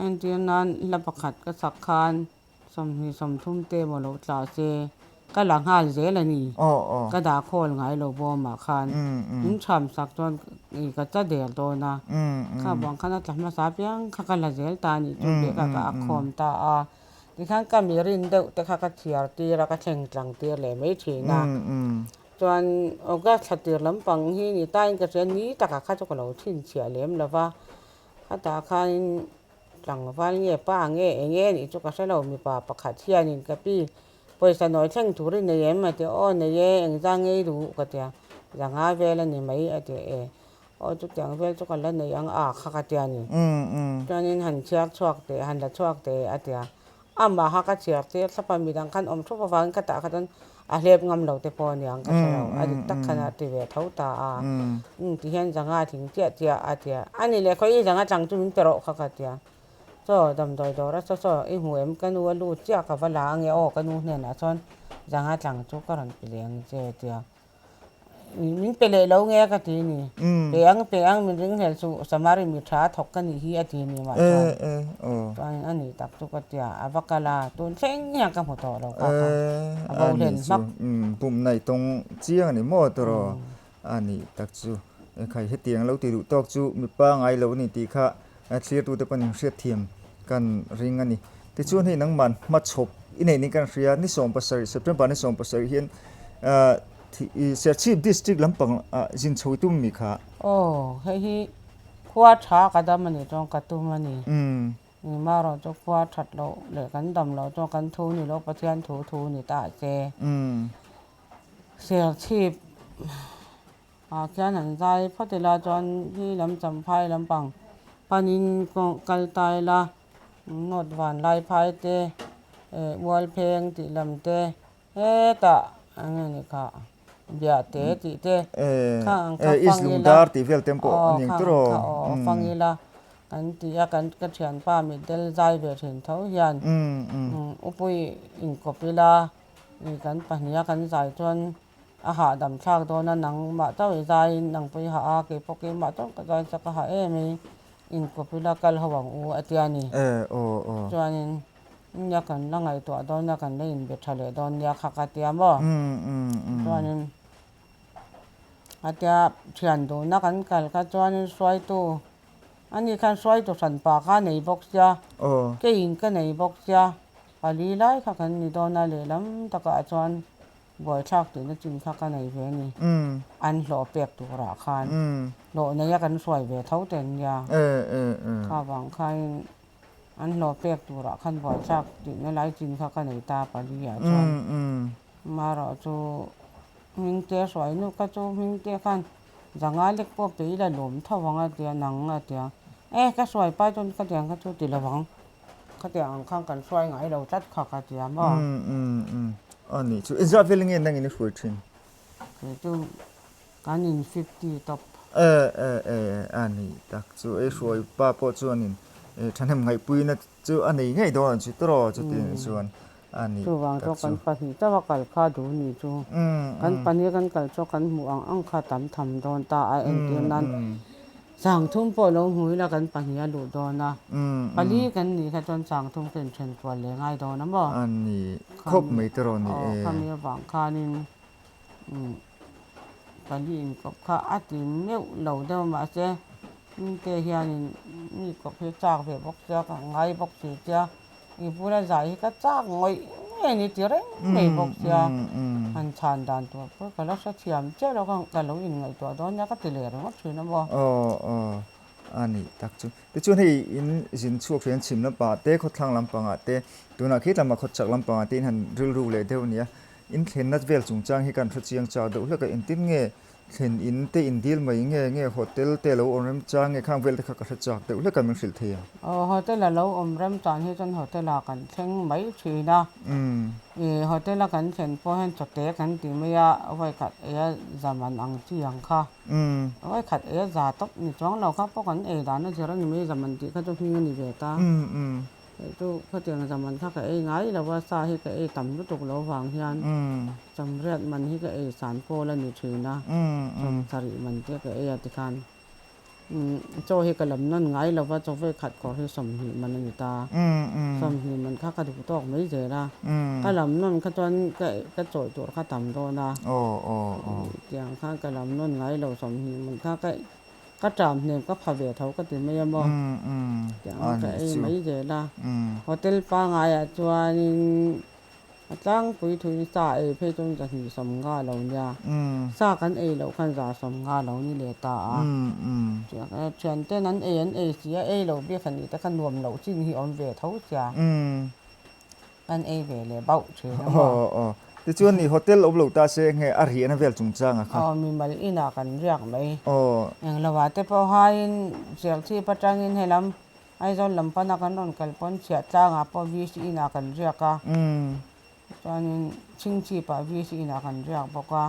Entir nan hla pakhat ka sak khan 20 30 te emaw lo tla se ka la nghal zel a ni. Ka dah khawl ngai lo bawmah khan min tham sak chuan ka cha der dawn a, kha buang khan a tla hmasa apiang kha ka la zel ta a nih chu tih kha ka a khawm ta a. Tikhan ka mi rin deuh te kha ka chhiar tir a, ka thleng tlang tir leh mai thin a. Chuan August thla tir lampang hi ni tain ka hria ni takah kha chu ka lo chhinchhiah lem lo va. Khatah khanin tlangval nge pa nge eng nge nih chu ka hre lo mipa pakhat hianin ka pi pawisa nawi thleng tur i nei em a ti aw nei e engzah nge i duh ka tia zanga vel a ni mai a ti e aw chutiang vel chu ka la nei ang a kha ka tia ni chuanin han chhiar chhuak teh han la chhuak teh a tia Amah kha ka chhiar tir thlap a, midang khan awm thup avangin ka tah kha chuan a hlep ngam lo te pawh aniang ka hre lo, a dik tak khan a ti ve tho ta a, umm ti hian zanga a thing chiah chiah a ti a, a ni leh khawi i zanga tlang chu min pe rawh kha ka ti a, chaw damdawi dawr a saw saw i hmu em ka nu a lut chiah ka va la ange aw ka nu hnenah chuan zanga tlang chu ka rawn pe leh ang che a ti a. Min pe leh lo nge ka ti ni. Pe ang pe ang min ring hlel chu Samari mi tha thawk ka nih hi a ti ni mah chuan. Chuan a nih tak chu ka tia a va kal a tun thleng hian ka hmu tawh lo kha kha a bo hlen hmak. Bum naih tawng chiang a ni maw tawraw a nih tak chu. Ekhai hetiang lo ti duh tawk chu mipa ngai lo a ni tih kha thlirtute pawhin hriatthiam kan ring a ni. Tichuan hei nangman hmachhawp i neih niin kan hria, ni 17, September ni 17 hian Serchhip District lampang ah zin chho i tum mi kha. Aw, hei hi khua tha ka dam a nih chuan ka tum a ni. Marawh chu khua that loh leh kan dam loh chuan kan thu ni lo Pathian thu thu ni ta che. Serchhip. Ah khian an zai phawt ila chuan hi lam champhai lampang panin kal ta ila nawt van lai phai te eh ual pheng tih lam te hetah eng nge ni kha biah te tih te kha ang kha fang ila aw kha ang kha aw fang ila kan ti a kan ka thianpa mitdel zai ve thin tho hian upui inkawp ila kan pahniha kan zai chuan. A hahdam thlak dawn a, nangmah chauh i zaiin nang pawh i hah a, kei pawh keimah chauh ka zai chak a hah em i, inkawp ila kal ho ang u a ti a ni. Chuanin nia kan la ngaihtuah dawn nia, kan la inbe tha leh dawn nia kha ka ti a maw? Chuanin a tia thian duhna kan kal kha chuanin hruaitu ani khan hruaitu hranpa kha a nei bawk sia, keiin ka nei bawk sia, pali lai kha kan ni dawn a lehlam takah chuan Buaithlak tihna chin kha ka nei ve a ni. An hlawh pek turah khan hlawh neia kan hruai ve tho te an nia. Kha vang khain an hlawh pek turah khan buaithlak tihna lai chin kha ka nei ta pali ah chuan. Amaherawh chu Hmingte hruai nu kha chu Hmingte khan zanga lek pawh pe ila lawm tho ang a tia nang a tia. E ka hruai pai chuan khatiang kha chu ti lo ang. Khatiang ang khan kan hruai ngai lo tlat kha ka ti a maw? Umm a nih chu. Engzah vel nge nangin i hruai thin? Kei chu kan in 50 tawp. E e e a nih tak chu. Ei hruai pa pawh chuanin thahnem ngaihpuina chu a nei ngei dawn ang chu tawraw chuti chuan a nih tak chu. Chuvang chu kan pahnih chauh a kal kha duh nih chu. Kan pahnih kan kal chu kan hmuh ang ang kha tam tham dawn ta a entir nan. Sangthum pawh lo hmu ila kan pahnih a luh dawn a, pali kan nih kha chuan sangthum ka inthen kual leh ngai dawn a maw? A ni khawp mai te rawh ni e. Aw, khami avang khanin pali inkawp kha a ti meuh lo deuh a mahse mite hianin mi kawp hi chak ve bawk sia ka ngai bawk si tia i bula zai hi ka chak ngawih ngawih a ni ti reng mai bawk sia han chhan dan tur pawh ka la hrethiam chiah lo kha ka lo inngaihtuah dawn nia ka ti leh ringawt thin a maw. Aw aw a nih tak chu. Tichuan hei in zin chhuak hian chhim lampangah te khawthlang lampangah te tunah khi tlama khawchhak lampangah te in han rilru leh deuh a nia. In thlenna vel chungchang hi kan hrechiang chak deuh hlek a engtin nge. Thlen in te in dil mai nge nge hotel te lo awm remchang nge khang vel te kha ka hre chak deuh hlek a min hrilh thei ang. Aw hotel a lo awm remchang hi chuan hotel ah kan thleng mai thin a, ih hotel a kan thlen pawh hian chawte kan ti mai a, vawikhat eia za man ang chi ang kha, vawikhat eia za tawp ni chuang lo kha pawh kan ei dan a zir a ni mai, za man tih kha chu hming a ni ve ta. Hei chu khawtiang zaman kha ka ei ngai lo a, sa hi ka ei tam lutuk lo vang hian chawmriat man hi ka ei san pawl a ni thin a, chawmsarih man te ka ei a tikhan chaw hi ka lam nawn ngai lo va, chaw vekhat kawr hi 20 man a ni ta, 20 man kha ka duh tawk mai zel a, ka lam nawn kha chuan ka chawih tur kha tam dawn a, tiang khan ka lam nawn ngai lo 20 man kha ka Ka ṭam hnem ka pha ve tho ka ti mai a maw? Tiang ka ei mai zel a. Hotel pangaiah chuanin a tlangpui thuin sa ei phei chuan zahnih 50 lo nia. Sa kan ei loh khan za 50 lo ni leh ta a. Thianten an ei an ei si a, ei loh bik anih te kha nuam loh chin hi awm ve tho sia. Kan ei ve leh bauh thin a maw? Aw aw. Tichuan ni hotel awm lo ta se nge a riahna vel chungchang a kha? Aw mimal inah kan riak mai. Aw. Englo ah te pawh haiin Serchhip atangin helam Aizawl lam pana kan rawn kal pawn Chhiahtlangah pawh VC inah kan riak a. Chuanin Chhingchhipah VC inah kan riak bawk a.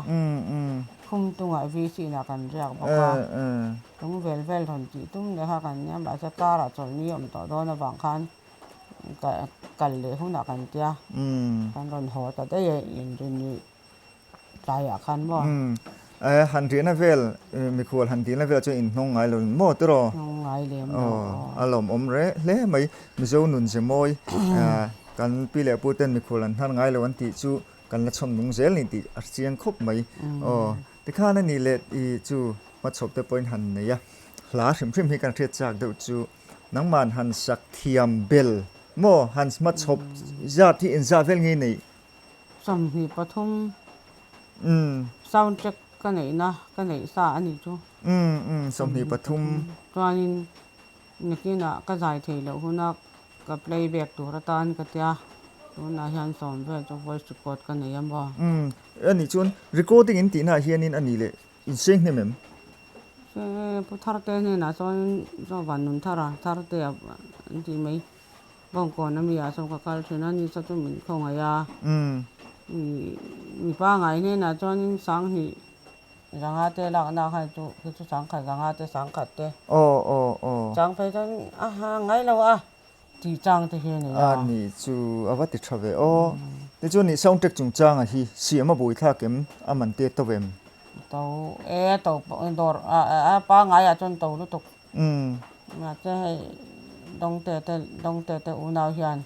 Khumtungah VC inah kan riak bawk a. Tung vel vel rawn tih tum leh kha kan nia mahse karah chawlhni awm tawh dawn avang khan kal leh hunah kan tia kan rawn haw ta daih e inrinni tlaiah khan maw. Umm han riahna vel mikhual han dilna vel chuan inhnawng ngai lo maw tiraw? Hnawng ngai lem lo aw. A lawmawm reh hle mai Mizo nun ze mawi kan pi leh pu ten mikhual an hnar ngai lo an tih chu kan la chhawm nung zel ni tih a chiang khawp mai aw tikhan a nih leh i chu hmachhawp te pawhin han nei a hla hrim hrim hi kan hriat chak deuh chu. Nangman han sak thiam bel maw? Han hmachhawp zat hi inzah vel ngei nei? 23 Sound check ka neihna ka neih sa a nih chu. Umm 23. Chuanin nakinah ka zai thei loh huna ka playback tur atan ka tia tunah hian sawm vel chu voice record ka nei a maw? Umm a nih chuan recording in tihnaah hianin a nih leh inseng hnem em? Pu Tharte hnenah chuan chuan van nun thar a, Tharte a an tih mai. Bawngkawn a mi ah chuan ka kal thin a, ni chu min khawngaih a. Mipa ngai hnenah chuanin 2000 te lakna khan chu khi chu 1000 zanga te 1000 te. Chang phei chuan a ha ngai lo a tih chang te hi a nei a. A ni chu a va ti tha ve aw. Tichuan nih sound track chungchanga hi siam a buaithlak em? A man te to em? To e to dawr a pangaiah chuan to lutuk. Mahse hei dawngte te dawngte te unau hian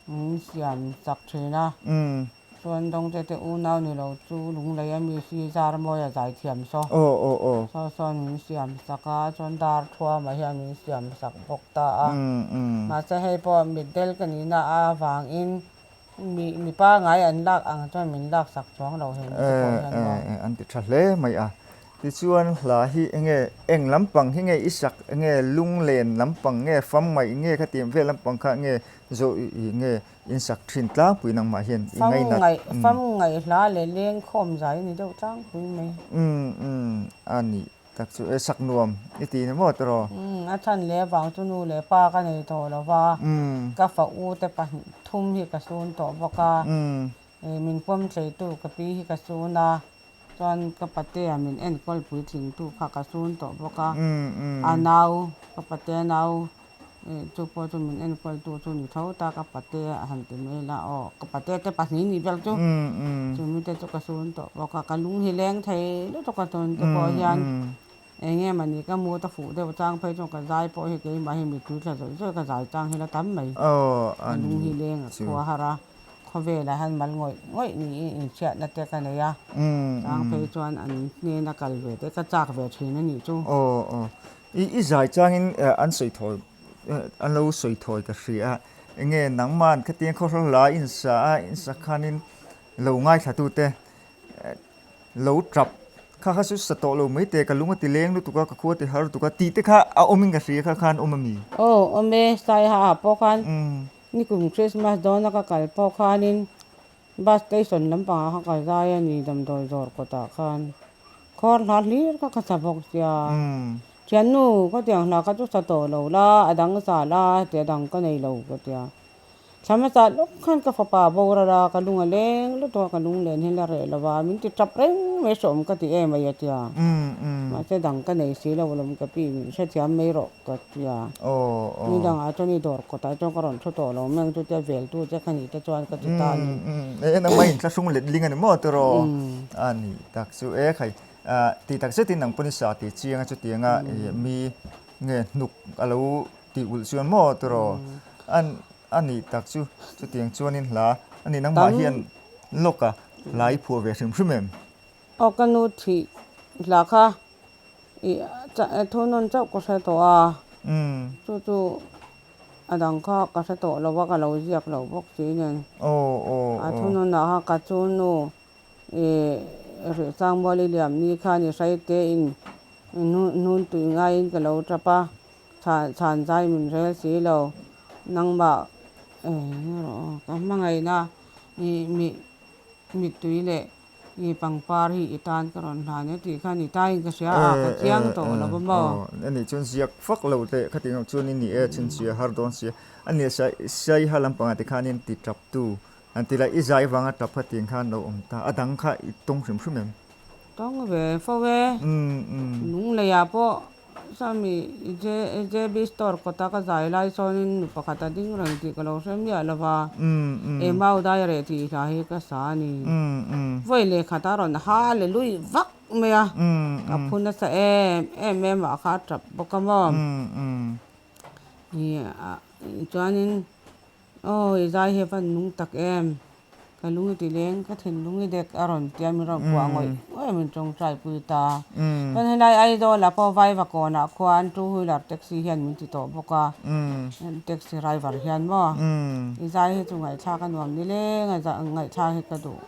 min siam chak thin a. Chuan dawngte te unau ni lo chu lunglei a mi si zar mawi a zai thiam saw. Saw sawn min siam sak a chuan dar thuamah hian min siam sak bawk ta a. Mahse hei pawh mitdel ka nihna avangin Mi mipa ngai an lak ang chuan min lak sak chuang lo heng te pawh hian maw. An ti tha hle mai a. Tichuan hla hi enge eng lampang hi nge i sak enge lunglen lampang nge famngaih nge khatiang vel lampang kha nge zawh i nge in sak thin tlangpui nangmah hian i ngainat. Famngaih famngaih hla leh lengkhawm zai a ni deuh tlangpui mai. Umm umm a nih Tak chu e sak nuam i ti ni maw tiraw? Umm a chhan leh avang chu nu leh pa ka nei tawh lo va, ka fa u te pahnih thum hi ka sun tawh bawk a, min pawm thleitu ka pi hi ka sun a, chuan ka patea min enkawl puitlingtu kha ka sun tawh bawk a, a nau ka patea nau Chu pawh chu min enkawltu chu ni tho ta, ka pate a han ti mai la aw, ka pate te pahnih nih vel chu, chu mite chu ka sun tawh bawk a, ka lung hi leng thei lutuk a chuan te pawh hian eng nge mah ni ka mut a fuh deuh chang phei chuan ka zai pawh hi keimah hi mittui tla zawih zawih ka zai chang hi la tam mai, ka lung hi leng a khua har a, khawvelah hian mal ngawih ngawih niin inhriatna te ka nei a, chang phei chuan an hnena kal ve te ka chak ve thin a nih chu. I i zai changin an sawi thawi an lo sawi thawi ka hria a, enge nangman khatiang khawhrawl hla in sa a, in sak khanin lo ngaithlatute lo tap kha kha chu sa tawh lo mai teh ka lung a ti leng lutuk a, ka khua ti har lutuk a tih te kha a awmin ka hria kha khan awm a mi? Aw awm e, Saiha ah pawh khan nikum Christmas dawna ka kal pawh khanin bus station lampangah khan ka zai a ni damdawi zawr kawtah khan. Khawr hla hlir kha ka sa bawk sia. Thiannu, khawtiang hla kha chu sa tawh lo la, a dang sa la, heti a dang ka nei lo ka tia. Thla hmasa lawk khan ka fapa boral a, ka lung a leng lutuk a, ka lung len hian la reh lo a, min ti tap reng mai hreawm ka ti em ai a tia. Mahse dang ka nei si lo alawm ka pi min hrethiam mai rawh ka tia. Ni dangah chuan i dawr kawtah chuan ka rawn thu tawh lo mai ang chu tia veltu che kha nih te chuan ka ti ta a ni. E nangmah in thlahrung let ling a ni maw tiraw? A ni tak chu e khai ti tak zetin nang pawn i sa ti chiang a chutianga mi nge hnuk a lo Tih ulh chuan maw tiraw an a nih tak chu chutiang chuanin hla a ni nangmah hian lawk a hla i phuah ve hrim hrim em? Aw ka nu thih hla kha i thu nawn chauh ka hre tawh a, chu chu a dang kha ka hre tawh lo a ka lo ziak lo bawk si nen a thu nawnah kha ka chu nu i Rihsangmuali liam ni khan i hraite in hnun tui ngaiin ka lo tap a. Chhan zai min rel si lo, nangmah eng ka hmangaihna i mittui leh i pangpar hi i tan ka rawn hlan e tih khan i tain ka hria a, ka chiang tawh lo a maw? A nih chuan ziak fak lo teh khatiang ang chuan i ni e, chhinchhia har dawn sia. A nih Saiha lampangah te khanin ti tap tu an ti la, i zai vanga tap khatiang khan lo awm ta, a dang kha i tawng hrim hrim em? Tawng ve fo e, lungleiah pawh Sami, JB store kawta ka zai lai sawnin nu pakhat a ding reng tih ka lo hre miah lo va, Emau daireh tih hla hi ka sa a ni. Vawi leh khat a rawn Hallelui vak mai a, ka phu nasa em em em ah kha a tap bawk a maw. Chuanin Aw, i zai hi a van nung tak em? Ka lung i ti leng, ka thinlung i dek a rawn tia min rawn kuah ngawih ngawih a min tawngtai pui ta. Chuan helai Aizawl ah pawh Vaivakawn ah khuan two wheeler taxi hian min ti tawh bawk a, taxi driver hian maw i zai hi chu ngaihthlak a nuam ni leng a ngaihthlak hi ka duh.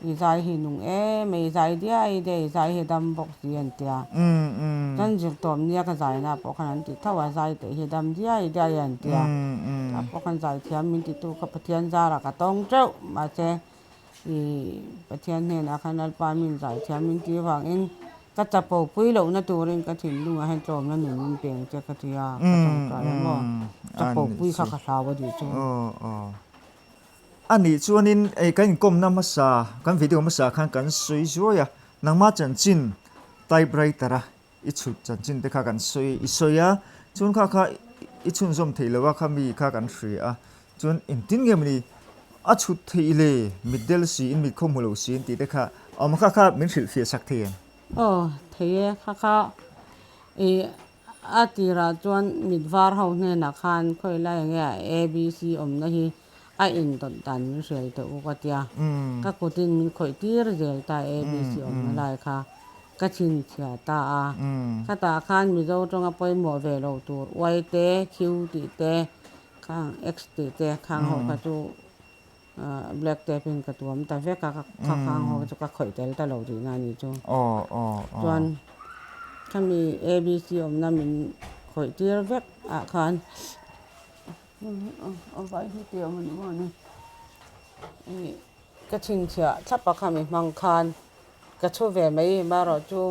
I zai hi nung em mai, i zai diai diai, i zai hi dam bawk si an ti a. Chuan zirtawm nia ka zai na pawh khan an ti tho a, zai teh hi dam diai diai an ti a. Tah pawh khan zai thiam min ti tu kha Pathian zarah ka tawng teuh, mahse i Pathian hnenah khan Lalpa min zai thiam min ti avangin ka chapo pui lohna turin ka thinlungah hian tlawmna nun min peng che ka ti a, ka tawngtai a maw? Chapo pui kha ka hlau a tih chu. A nih chuanin ei kan inkawmna hmasa, kan video hmasa khan kan sawi zuai a, nangma chanchin typewriter a i chhut chanchin te kha kan sawi i sawi a, chuan kha kha i chhunzawm theih lo a kha mi kha kan hria a, chuan engtin nge mawni a chhut theih le mitdel siin mit khaw hmu lo siin tih te kha awm kha kha min hrilhfiah sak thei em? Aw thei e, kha kha i a tirah chuan mit var ho hnenah khan khawi lai enge a ABC awmna hi A indawt dan min hrial teh u ka tia, ka kutin min khawih tir zel ta ABC awmna lai kha ka chhinchhia ta a. Khatah khan Mizo tawnga pawimawh ve lo tur Y te, Q tih te, khang X tih te khang ho kha chu black tape in ka tuam ta vek a, kha khang ho chu ka khawih tel ta lo tihna a nih chu. Chuan khami ABC awmna min khawih tir vek ah khan. Ka chhinchhiah thlap a khami hmang khan ka chhu ve mai marawh chu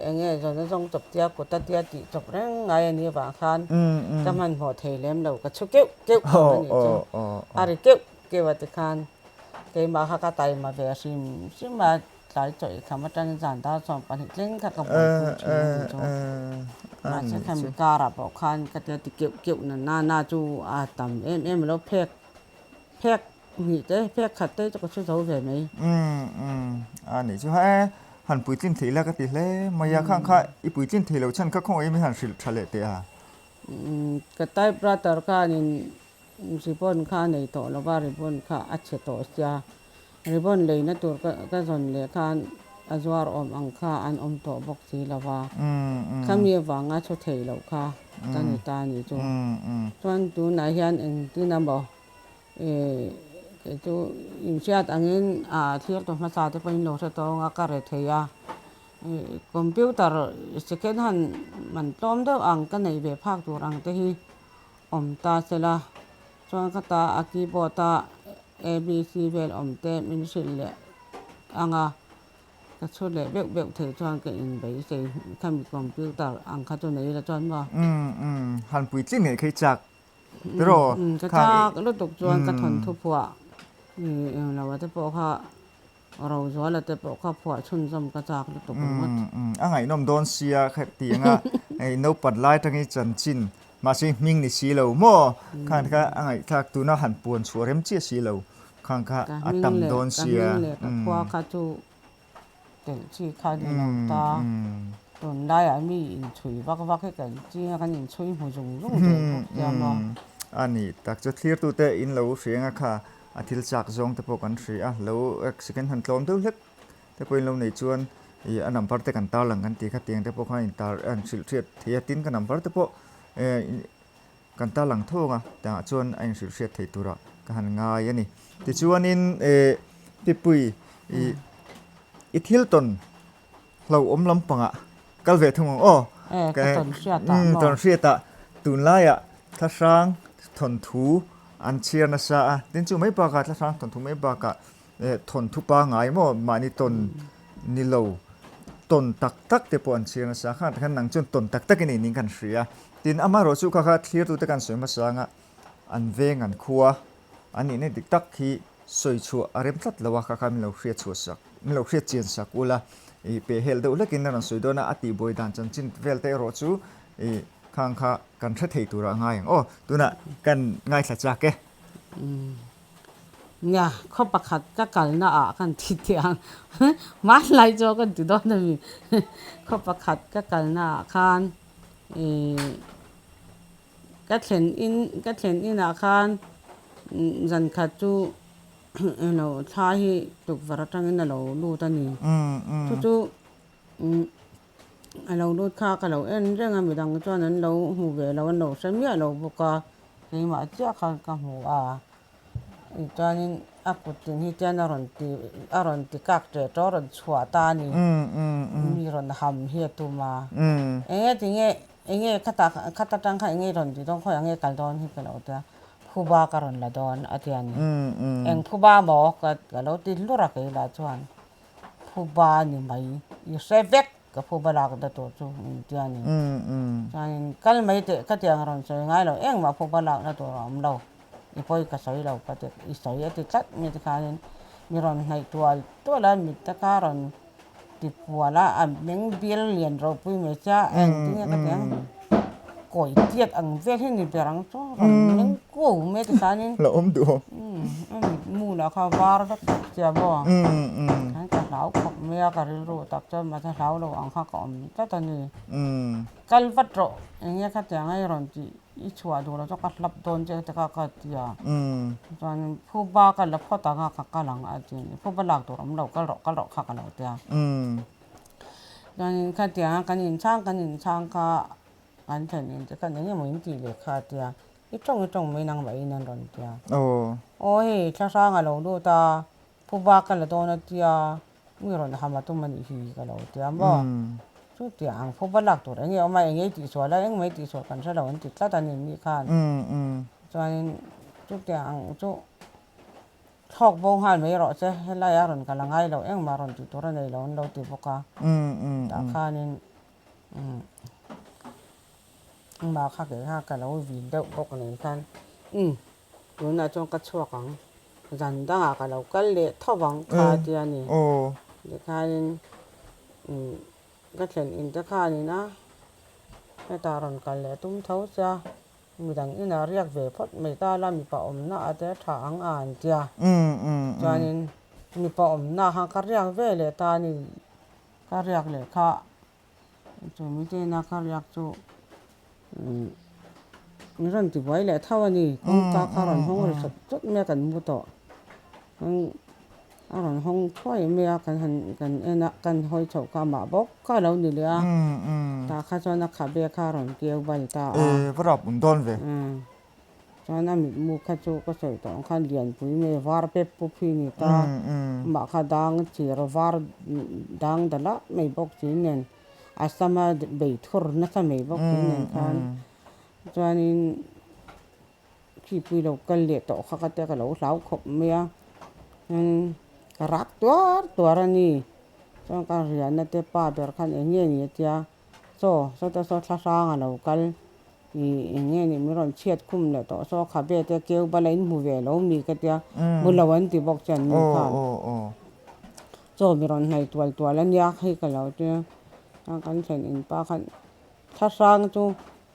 eng nge zawn a zawng chawp tia kut a tia tih chawp reng ngai a nih avang khan ka hmanhmawh thei lem lo ka chhu keuh keuh ang a nih chu a ri keuh keuh a tikhan keimah kha ka taima ve hrim hrim a. Tlai chawih kham atangin zan dar 12 thleng kha ka buaipui thin a ni chu. Mahse khami karah pawh khan ka tia ti keuh keuh na na na chu a tam em em alo phek phek hnih te phek khat te chu ka chhu zo ve mai. Umm umm a nih chu he han puitlin thei la ka ti hle mai a khang kha i puitlin thei lo chhan kha khawngaih mi han hrilh tha leh teh a. Umm ka typewriter khanin ribbon kha a nei tawh lo va ribbon kha a chhe tawh sia. Ribbon leina tur ka zawn leh khan a zuar awm ang kha an awm tawh bawk si lo va, khami avanga chhu thei loh kha ka ni ta a ni chu. Chuan tunah hian engtin a maw kei chu inhriat angin thlir tu hmasa te pawhin lo hre tawng a ka re thei a, computer second hand man tlawm deuh ang ka neih ve phak tur ang te hi awm ta sela chuan ka ta a keyboard a. ABC vel awm te min hrilh leh ang a, Ka chhut leh beuh beuh thei chuan ka inbeisei khami computer ang kha chu nei la chuan maw. Umm umm han puitling ngei kha i chak tiraw? Umm ka chak lutuk chuan ka thawnthu phuah eng lo ah te pawh kha Rozuala te pawh kha phuah chhunzawm ka chak lutuk ringawt. Umm umm a ngaihnawm dawn sia kha ti anga hei naupat lai atangin chanchin mahse hming ni si lo maw khan kha a ngaihthlak tuna han puan chhuah rem chiah si lo Khang kha a tam dawn sia. Ka hming leh ka khua kha chu telh chi kha ni lo ta. Tunlaiah mi inchhui vak vak hi kan ching a, kan inchhui hmu zung zung zel bawk sia maw. A ni tak chu thlirtute in lo hriang a kha a thil chak zawng te pawh kan hria a, lo second han tlawm deuh hlek te pawh in lo nei chuan ih a number te kan tarlang kan tih kha tiang te pawh khan in tar an hrilh hriat thei a, tin ka number te pawh Kan ta lang thawng a, tah chuan a inhrilh hriat thei turah ka han ngai a ni. Tichuanin eh Pipui i i thil tawn hlauhawm lampangah kal ve thung ang aw. Eh ka tawn hriatah maw? Tawn hriatah tunlaiah thlahrang thawnthu an chhiar nasa a, tin chu mai bakah thlahrang thawnthu mai bakah eh thawnthu pangai maw mahni tawn ni lo tawn tak tak te pawh an chhiar nasa a, khang takhan nang chuan tawn tak takin ei ning kan hria. Tin, amaherawh chu kha kha thlirtute kan sawi hmasa anga an veng an khua an nihna dik tak hi sawi chhuah a rem tlat lo a, kha kha min lo hriat chhuah sak, min lo hriat chian sak ula ih peh hel deuh hlekin a rawn sawi dawn a, a tihbuai dan chanchin vel te erawh chu ih khang kha kan hre thei turah a ngai ang aw, tunah kan ngaithla chak e. Nia, khaw pakhat ka kalna ah kan ti teh ang, hmanlai chu kan ti dawn a mi, khaw pakhat ka kalna ah khan Ih ka thlen in ka thlen inah khan zan khat chu eng thla hi tukverh atangin a lo lut a ni. Chu chu a lo lut kha ka lo en reng a midang chuan an lo hmu ve lo an lo hre miah lo bawk a keimah chiah khan ka hmu a. Chuanin a kut tin hi chuan a rawn ti a rawn ti kak ṭeh ṭawh a rawn chhuah ta a ni. Mi rawn ham hi a tum a. Enge tinge enge khatah khat atang khan enge rawn ti dawn khawiah nge kal dawn hi ka lo ti a, phuba ka rawn la dawn a ti a ni. Eng phuba maw ka ka lo ti hlur a kei lah chuan phuba ni mai i hre vek ka phuba lak na tur chu in ti a ni. Chuanin kal mai teh ka tiang rawn sawi ngai lo engmah phuba lak na tur a awm lo. I pawi ka sawi lo ka ti, i sawi a ti tlat mi te khanin mi rawn hnaih tual tual a, mit te kha rawn ti pual a, a meng bial lian ropui mai che a, engtin nge ka ti ang, kawi tiat ang vel hi ni ber ang chu rawn meng kuau mai te khanin La awm duh aw. A mit mu lah kha var vek bawk sia maw, khan ka hlau khawp mai a, ka rilru tak chuan mahse hlau lo ang kha ka awm tlat a ni. Kal vat rawh, enge khatiang a i rawn tih I chhuah duh lo chu ka hlap dawn che te kha ka ti a, chuan phuba ka la phawt ang a ka kal ang a ti a ni, phuba lak tur awm lo kal rawh kal rawh kha ka lo ti a. Chuanin khatiang a kan inchhang kan inchhang kha kan thlen in te khan eng emaw in tih leh kha a ti a, i tawng i tawng mai nangmah in an rawn ti a. Aw hei thlahrang a lo lut a, phuba ka la dawn a tia, Mi rawn ham a tum a nih hi ka lo ti a maw? Chutia ang phuba lak tur eng nge awm a, eng nge i tihsual a, eng mai tihsual kan hre lo an ti tlat a ni mi khan. Chuanin chutia ang chu thlawk bo nghal mai rawh che, helai a rawn kal a ngai lo, engmah rawn tih tur a nei lo an lo ti bawk a. Tah khanin engmah kha kei kha ka lo vin deuh bawk nen khan umm Tunah chuan ka chhuak ang, zan dangah ka lo kal leh tho vang kha a ti a ni. Tikhanin ka thlen in te khanin a hetah rawn kal leh tum tho sia, midang inah riak ve phawt mai ta la mipa awmna ah te tha ang a an tia. Chuanin mipa awmna khan ka riak ve leh ta a ni, ka riak leh kha Chu mite ina ka riak chu min rawn ti buai leh tho a ni. Kawngka kha a rawn hawng ri chawt chawt mai a kan mu tawh. A rawn hawng thuai mai a kan han kan en a kan hawi chhoh kha amah bawk kha a lo ni leh a. Tah kha chuan a khabe kha a rawn keu bal ta a. Va rap un dawn ve. Chuan a mitmu kha chu ka sawi tawh ang khan lianpui mai var pep pup hi a ni ta. Amah kha dang chir var dang da lah mai bawk chi nen a sama bei thur nasa mai bawk chi nen khan chuanin khipui lo kal leh tawh kha ka tia ka lo hlau khawp mai a. Chuanin ka rak tuar tuar a ni. Chuan ka riahna te pa ber khan eng nge ni a tia, Saw, sawta saw thla hrang a lo kal, ih eng nge ni min rawn chhiat khum leh tawh saw khabe te keu bala in hmu ve lo mi ka tia, hmu lo an ti bawk chuan mi khan. Chaw mi rawn hnai tual tual a nia hei ka lo tia, kan thlen in pa khan thla hrang chu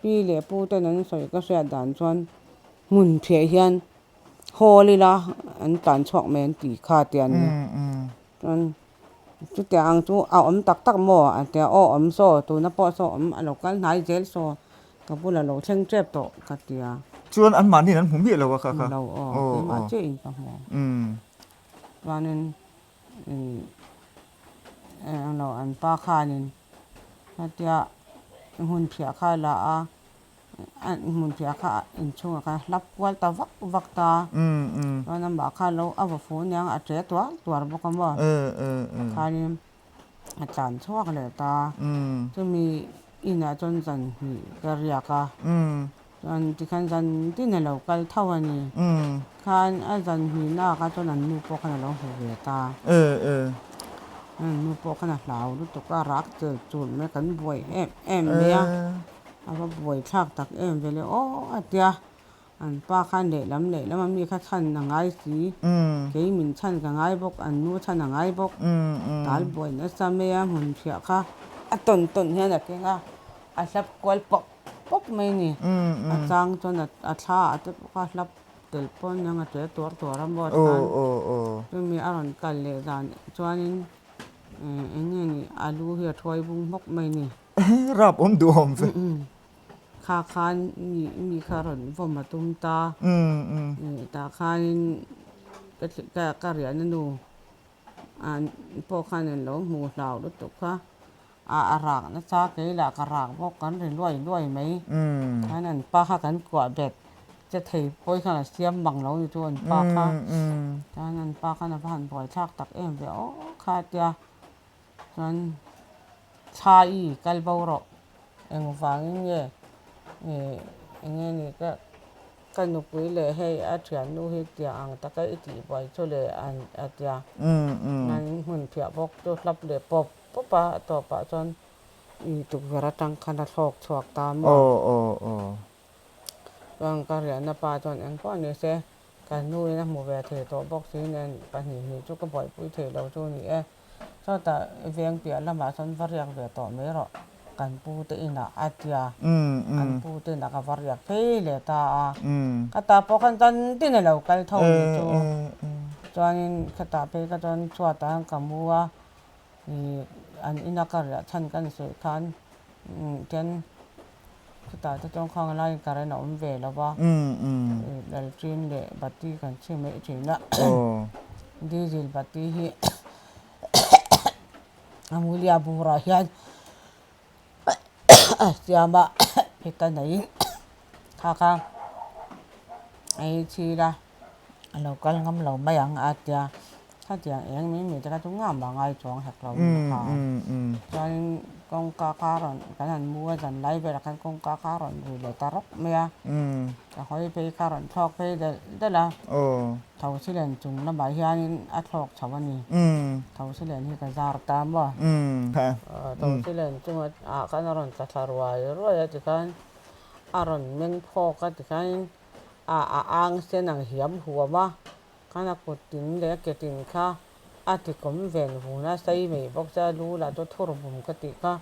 pi leh pu ten an sawi ka hriat dan chuan hmun phiah hian hawl ila an tlan chhuak mai an ti kha tia ni. Chuan chutiang ang chu a awm tak tak maw a tia aw awm saw tuna pawh saw awm a lo kal hnai zel saw ka bula lo thleng tep tawh ka tia. Chuan anmahniin an hmu miah lo a kha kha. Hmu lo aw keimah chiah in ka hmu. Chuanin ih eng lo an pa khanin hetia hmun phiah kha a la a a hmun phiah kha inchhungah khan a hlap kual ta vak vak ta chuan amah kha lo a va fuh aniang a ṭe tuar tuar bawk a maw khanin a tlan chhuak leh ta chumi inah chuan zan hnih ka riak a. Chuan tikhan zan tin a lo kal tho a ni. Khan a zan hnihna ah kha chuan an nu pawh khan a lo hmu ve ta. An nu pawh khan a hlau lutuk a, rak chel chul mai kan buai em em mai a. A va buai thlak tak em ve le aw a tia. An pa khan lehlam lehlam a mi kha chhan a ngai si. Kei min chhan ka ngai bawk, an nu chhan a ngai bawk. Tal buai nasa mai a hmun hriah kha a tawn tawn hian a keng a, a hlap kual pawp. pawp mai a ni. A chang chuan a thla ah te pawh kha hlap tel pawn eng a tle tuar tuar a maw khan chumi a rawn kal leh zan chuanin eng nge ni a lu hi a thuai bung hmawk mai a ni. Rap awm duh awm ve. Kha khan mi mi kha rawn vawm a tum ta. Tah khanin ka ka riahna nu an pawh khan an lo hmu hlau lutuk kha. A a rak nasa kei lah ka rak bawk kan ri luai luai mai. Khan an pa kha kan kuah bet che thei pawi khan a siam mang lo ni chu an pa kha. Chuan an pa khan a va han buai thlak tak em ve aw kha tia chuan thla i kal bo rawh engvangin nge ih eng nge ni ka Ka nupui leh hei a thiannu hi tia ang taka i tih buai chu le an a tia. Nan hmun phiah bawk chu hlap leh pawp pawp a, a tawpah chuan i tukverh atang khan a thlawk chhuak ta maw? Chuan ka riahna pa chuan eng pawh ni se, ka nuin a hmu ve thei tawh bawk si nen pahnih hnih chu ka buaipui thei lo chu ni e. Sawtah veng piah lamah chuan va riak ve tawh mai rawh, kan pu te inah a tia, an pu te inah ka va riak phei leh ta a, ka ta pawh khan zan tin a lo kal tho ni chu, chuanin khetah phei kha chuan chhuatah hian ka mu a, ih an ina ka riah chhan ka ni sawi khan tian chutah te chuan khang laiin current a awm ve lo va, lalṭin leh bati kan chhi mai ṭhin a, diesel bati hi a mulia burah hian a siam a, heta neiin kha kha a ei chhir a, a lo kal ngam lo mai ang a tia, khatiang eng mai mai te kha chu ngam a ngai chuang hek lo kha, chuanin kawngka kha a rawn kan han mu a zan lai velah khan kawngka kha a rawn ri leh ta rawk mai a, ka hawi phei kha a rawn thlawk phei delh delh a. Thosilen chung lamah hianin a thlawk chho a ni. Thosilen hi ka zar ta maw? Thosilen chunga ah khan a rawn tla thla ruai ruai a tikhan a rawn meng phawk a tikhanin a a ang sen ang hiam huam a, khan a kut tin leh a ke tin kha a tikawm ven vun a sei mai bawk sia lu lah chu thur bum ka tih kha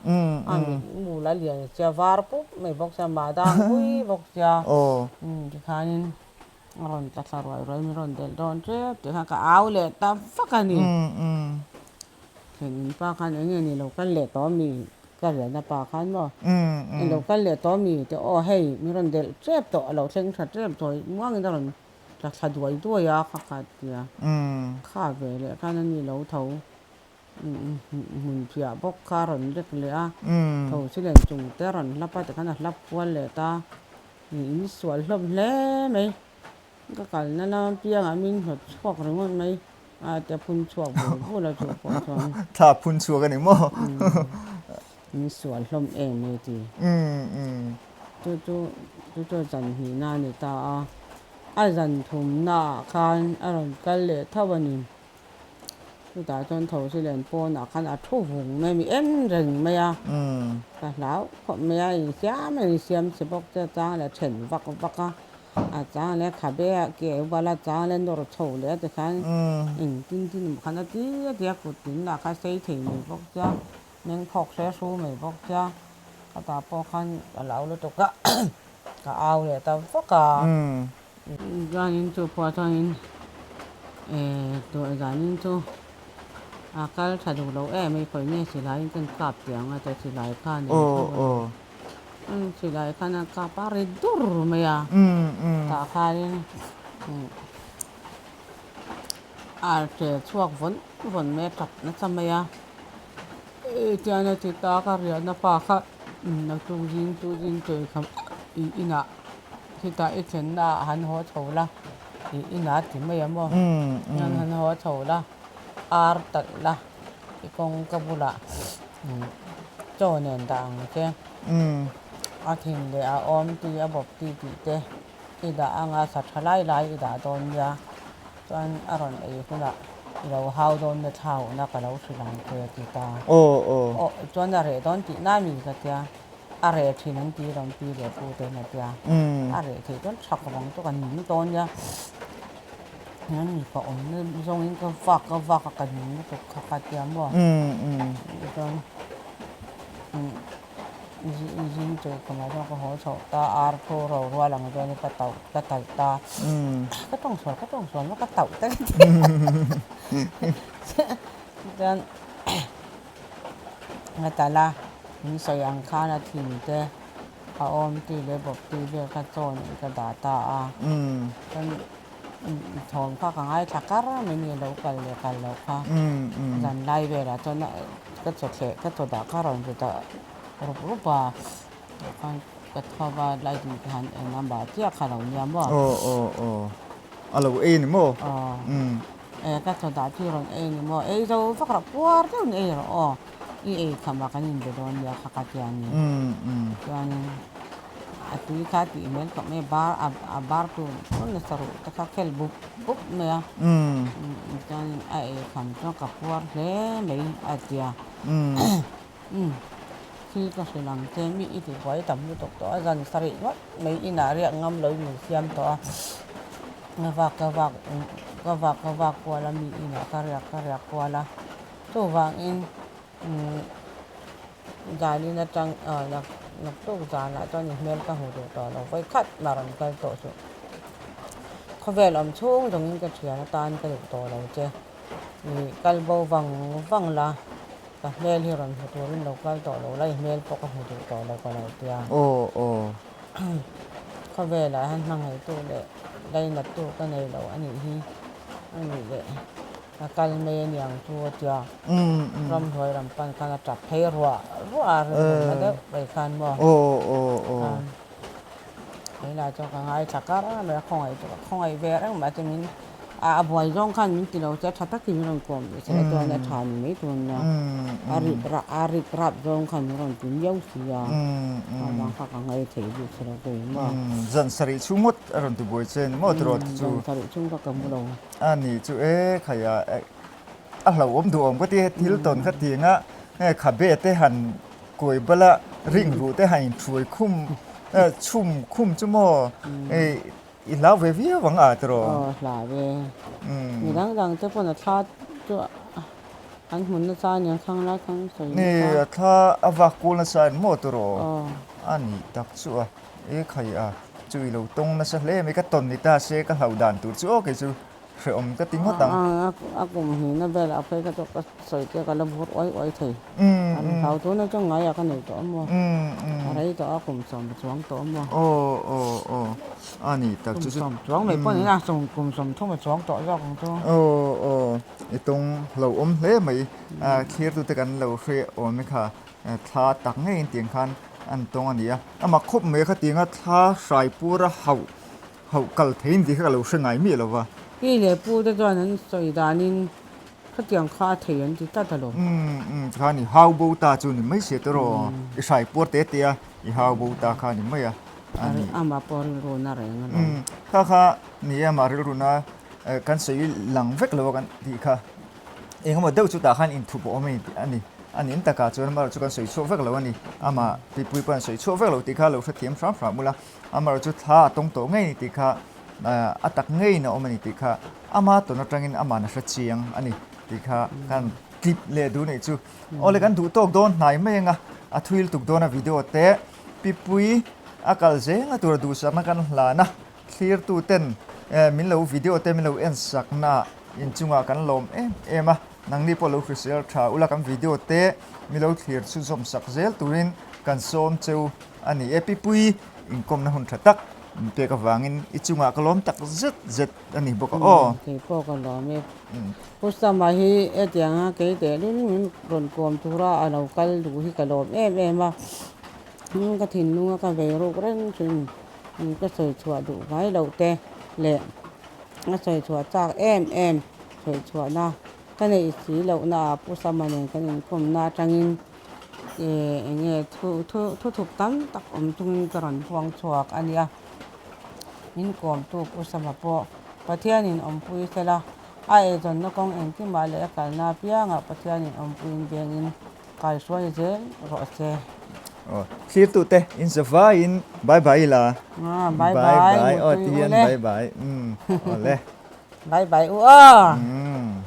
a mit mu lah lian sia var pup mai bawk sia mah dang pui bawk sia tikhanin. A rawn tla thla ruai ruai min rawn delh dawn tep tih khan ka au leh ta vak a ni. Thlenin pa khan eng nge ni lo kal leh tawh mi ka riahna pa khan maw i lo kal leh tawh mi tih aw hei min rawn delh tep tawh a lo thleng tha tep tawh muangin a rawn tla thla duai duai a kha kha tia kha ve leh khan a ni lo tho hmun phiah bawk kha a rawn lek leh a tho chi len chung te a rawn hlap a tikhan a hlap kual leh ta. In sual hlawm hle mai. Ka kalna lam piangah min hnawt chhuak ringawt mai a tia phun chhuak bul bul a chu pawh chuan. Thla phun chhuak a ni maw? In sual hlawm em mai ti. Chu chu chu chu zan hnihna a ni ta a. A zan thumnaah khan a rawn kal leh tho a ni. Chutah chuan Thosi len pawnah khan a thu vung mai a, mi en reng mai a. Ka hlau khawp mai a, insiam a insiam che bawk che a chang leh then vak vak a, a chang leh khabe a ke bal a chang leh nawr chho leh a tikhan engtin tin emaw khan a ti a ti a, kut tin lah kha sei thei mai bawk che a, meng phawk hre hru mai bawk che a, khatah pawh khan ka lo lutuk a, ka au leh ta vak a. Zanin chu pawh chuanin eh zanin chu a kal tha duh lo em mai khawi nge silaiin kan kap tih ang a chuan silai khan eng tho a ni silai khan a kap a ri dur mai a tah khanin a ṭe chhuak vawn vawn mai a tap nasa mai a tian a ti ta ka riahna pa kha naktuk zing chu zing chawi kha i inah Chutah i thlenna ah han haw chho la, i inah ti mai a maw? Hian han haw chho la, ar talh la, i kawngka bulah chaw nen dah ang che. A thin leh a awm ti a bawp ti tih te i dah anga sa tha lai lai i dah dawn nia. Chuan a rawn ei hunah i lo hau dawn nia thlauhna ka lo hrilh ang che a ti ta. Aw chuan a reh dawn tih na mi ka tia. A reh thin an ti rawn pi leh pu te hian a tia. A reh theih chuan tha khawp ang chu kan ning dawn nia. Hian mipa awmna zawngin ka vak ka vak a ka ning lutuk kha ka tia maw. Chuan zing chawi khawmah chuan ka haw chhoh ta ar phu ro rual ang chuan ka tauh ka talh ta. Ka tawngsual ka tawngsual maw ka tauh ta ka ti. Chuan. Nga tal a, min sawi ang khan a thin te a awm ti leh bawp ti vel kha chaw nen ka dah ta a. Chuan thawm kha ka ngaithla kar mai ni lo kal leh kal loh kha. Zan lai velah chuan ka chaw thleh ka chaw dah kha a rawn ri ta rup rup a. Khan ka tho va light in ka han en a mah chiah kha lo nia maw. Aw aw aw a lo ei ni maw. Aw. E ka chaw dah chu i rawn ei ni maw? Ei zo vak rawh puar deuhin ei rawh aw, i ei kham a kan inbe dawn nia kha ka tia ni. Chuanin a tui kha tih hmel khawp mai a bar a bar tur tur nasa ruh te kha khel bup bup mai a. Chuanin a ei kham chuan ka puar hle mai a tia. Thil ka hrilh ang che mi i tibuai tam lutuk tawh a, zan sarih ngawt mai inah riak ngam loin min siam tawh a, ka vak ka vak ka vak ka vak kual a mi inah ka riak ka riak kual a, chuvangin umm zanin atang ah naktuk zanah chuan i hmel ka hmu duh tawh lo vawi khat mah rawn kal tawh suh, khawvel awm chhung zawngin ka thian atan ka duh tawh lo che. Ih kal bo vang vang la, ka hmel hi rawn hmu turin lo kal tawh lo la, i hmel pawh ka hmu duh tawh lo ka lo tia. Aw aw. Khawvelah hian hmangaihtu leh lainattu ka nei lo a nih hi a nih leh a kal mai a niang chu a tia. Ramhnuai ram pan khan a tap phei ruah ruah a, rilru na deuh mai khan maw. Aw aw aw. Keilai chuan ka ngaithla kar mai a, khawngaih chu ka khawngaih ve reng mai a min a buai zawng khan min ti lo che tha takin min rawn kawm leh sela chuan a tha ni mai tur nia a rip rap a rip rap zawng khan min rawn ti miau si a avang kha ka ngaih theih bik si lo kei maw. Zan sarih chhung ngawt a rawn ti buai che ni maw tiraw chu. Zan sarih chhung kha ka mu lo. A ni chu e khai a a hlauhawm duhawm ka ti thil tawn kha tiang a khabe te han Kuai bala ring ruh te han inthuai khum chhum khum chu maw i hlau ve viau ang a tiraw? Aw hlau ve. Mi dang dang te pawn a thla chu an hmun nasa a niang thlang lai khan sawi nasa. Ni a thla a vak kual nasa in maw tiraw? A nih tak chu a e khai a chu i lo tawng nasa hle mai ka tawn ni ta se ka hlauh dan tur chu aw kei chu. Hrehawm ka ti ngawt ang. A kum hnihna velah phei kha chu ka sawi te ka la vur uai uai thei. An hlau tuna chu ngaiah ka nei tawh a maw? A rei tawh a kum sawm a chuang tawh a maw? Aw aw aw a ni tak chu chu. Kum sawm chuang mai pawh ni a kum 30 a chuang tawh zawk ang chu. Aw aw i tawng hlauhawm hle mai. Thirtute kan lo hre awm i kha thla tak ngeiin tiang khan an tawng a ni a. Amah khawp mai kha tianga thla hrai pura hauh Hauh kal theiin tih kha ka lo hre ngai miah lo va. Pi leh pu te chuan an sawi danin khatiang kha a thei an ti tlat alawm. Umm umm tikhan i hau bo ta chu ni mai sia tawh i hrai puar te te a i hau bo ta kha ni mai a a ni. Amah pawh rilru na reng alawm. Umm kha kha ni e amah rilru na kan sawi lang vek lo a kan tih kha. Engemaw deuh chu tah khan inthup a awm a ni tih a ni. A nin takah chuan amaherawhchu kan sawi chhuak vek lo a ni. Amah Pipui pawh an sawi chhuak vek lo tih kha lo hrethiam hram hram ula. Amaherawhchu thla a tawng tawh ngei a ni tih kha a tak ngeiin a awm a ni tih kha ama tawn atangin ama'n a hre chiang a ni tih kha kan tlip leh duh nih chu. Awle kan duh tawk dawn hnai mai anga a thuil tuk dawn a video te Pipui a kal zel a tur duhsakna kan hlan a. Thlirtu ten min lo video te min lo en sakna inchungah kan lawm em em a, nangni pawh lo hrisel tha ula kan video te min lo thlir chhunzawm sak zel turin kan sawm cheu a ni e. Pipui inkawmna hun tha tak min pek avangin i chungah ka lawm tak zet zet a ni bawk a aw. Kei pawh ka lawm e. Pu Sama hi hetianga kei tehlul min rawn kawm tura a lo kal duh hi ka lawm em em a, ka thinlunga ka vei ruk reng thin. Ka sawi chhuah duh ngai loh te leh a sawi chhuah chak em em sawi chhuahna ka neih si lohna ah Pu Sama nen kan inkawmna atangin eh eng nge thu thu thuthup tam tak awm chungin ka rawn puang chhuak a nia. Min kawmtu Pu Sama pawh Pathianin awmpui sela a eizawnna kawng engkimah leh a kalna apiangah Pathianin awmpuiin vengin Kai hruai zel rawh se. Aw thlirtute in zavaiin bye bye ila. Ah bye bye bye aw ti hian bye bye umm awle. Bye bye u aw. Umm.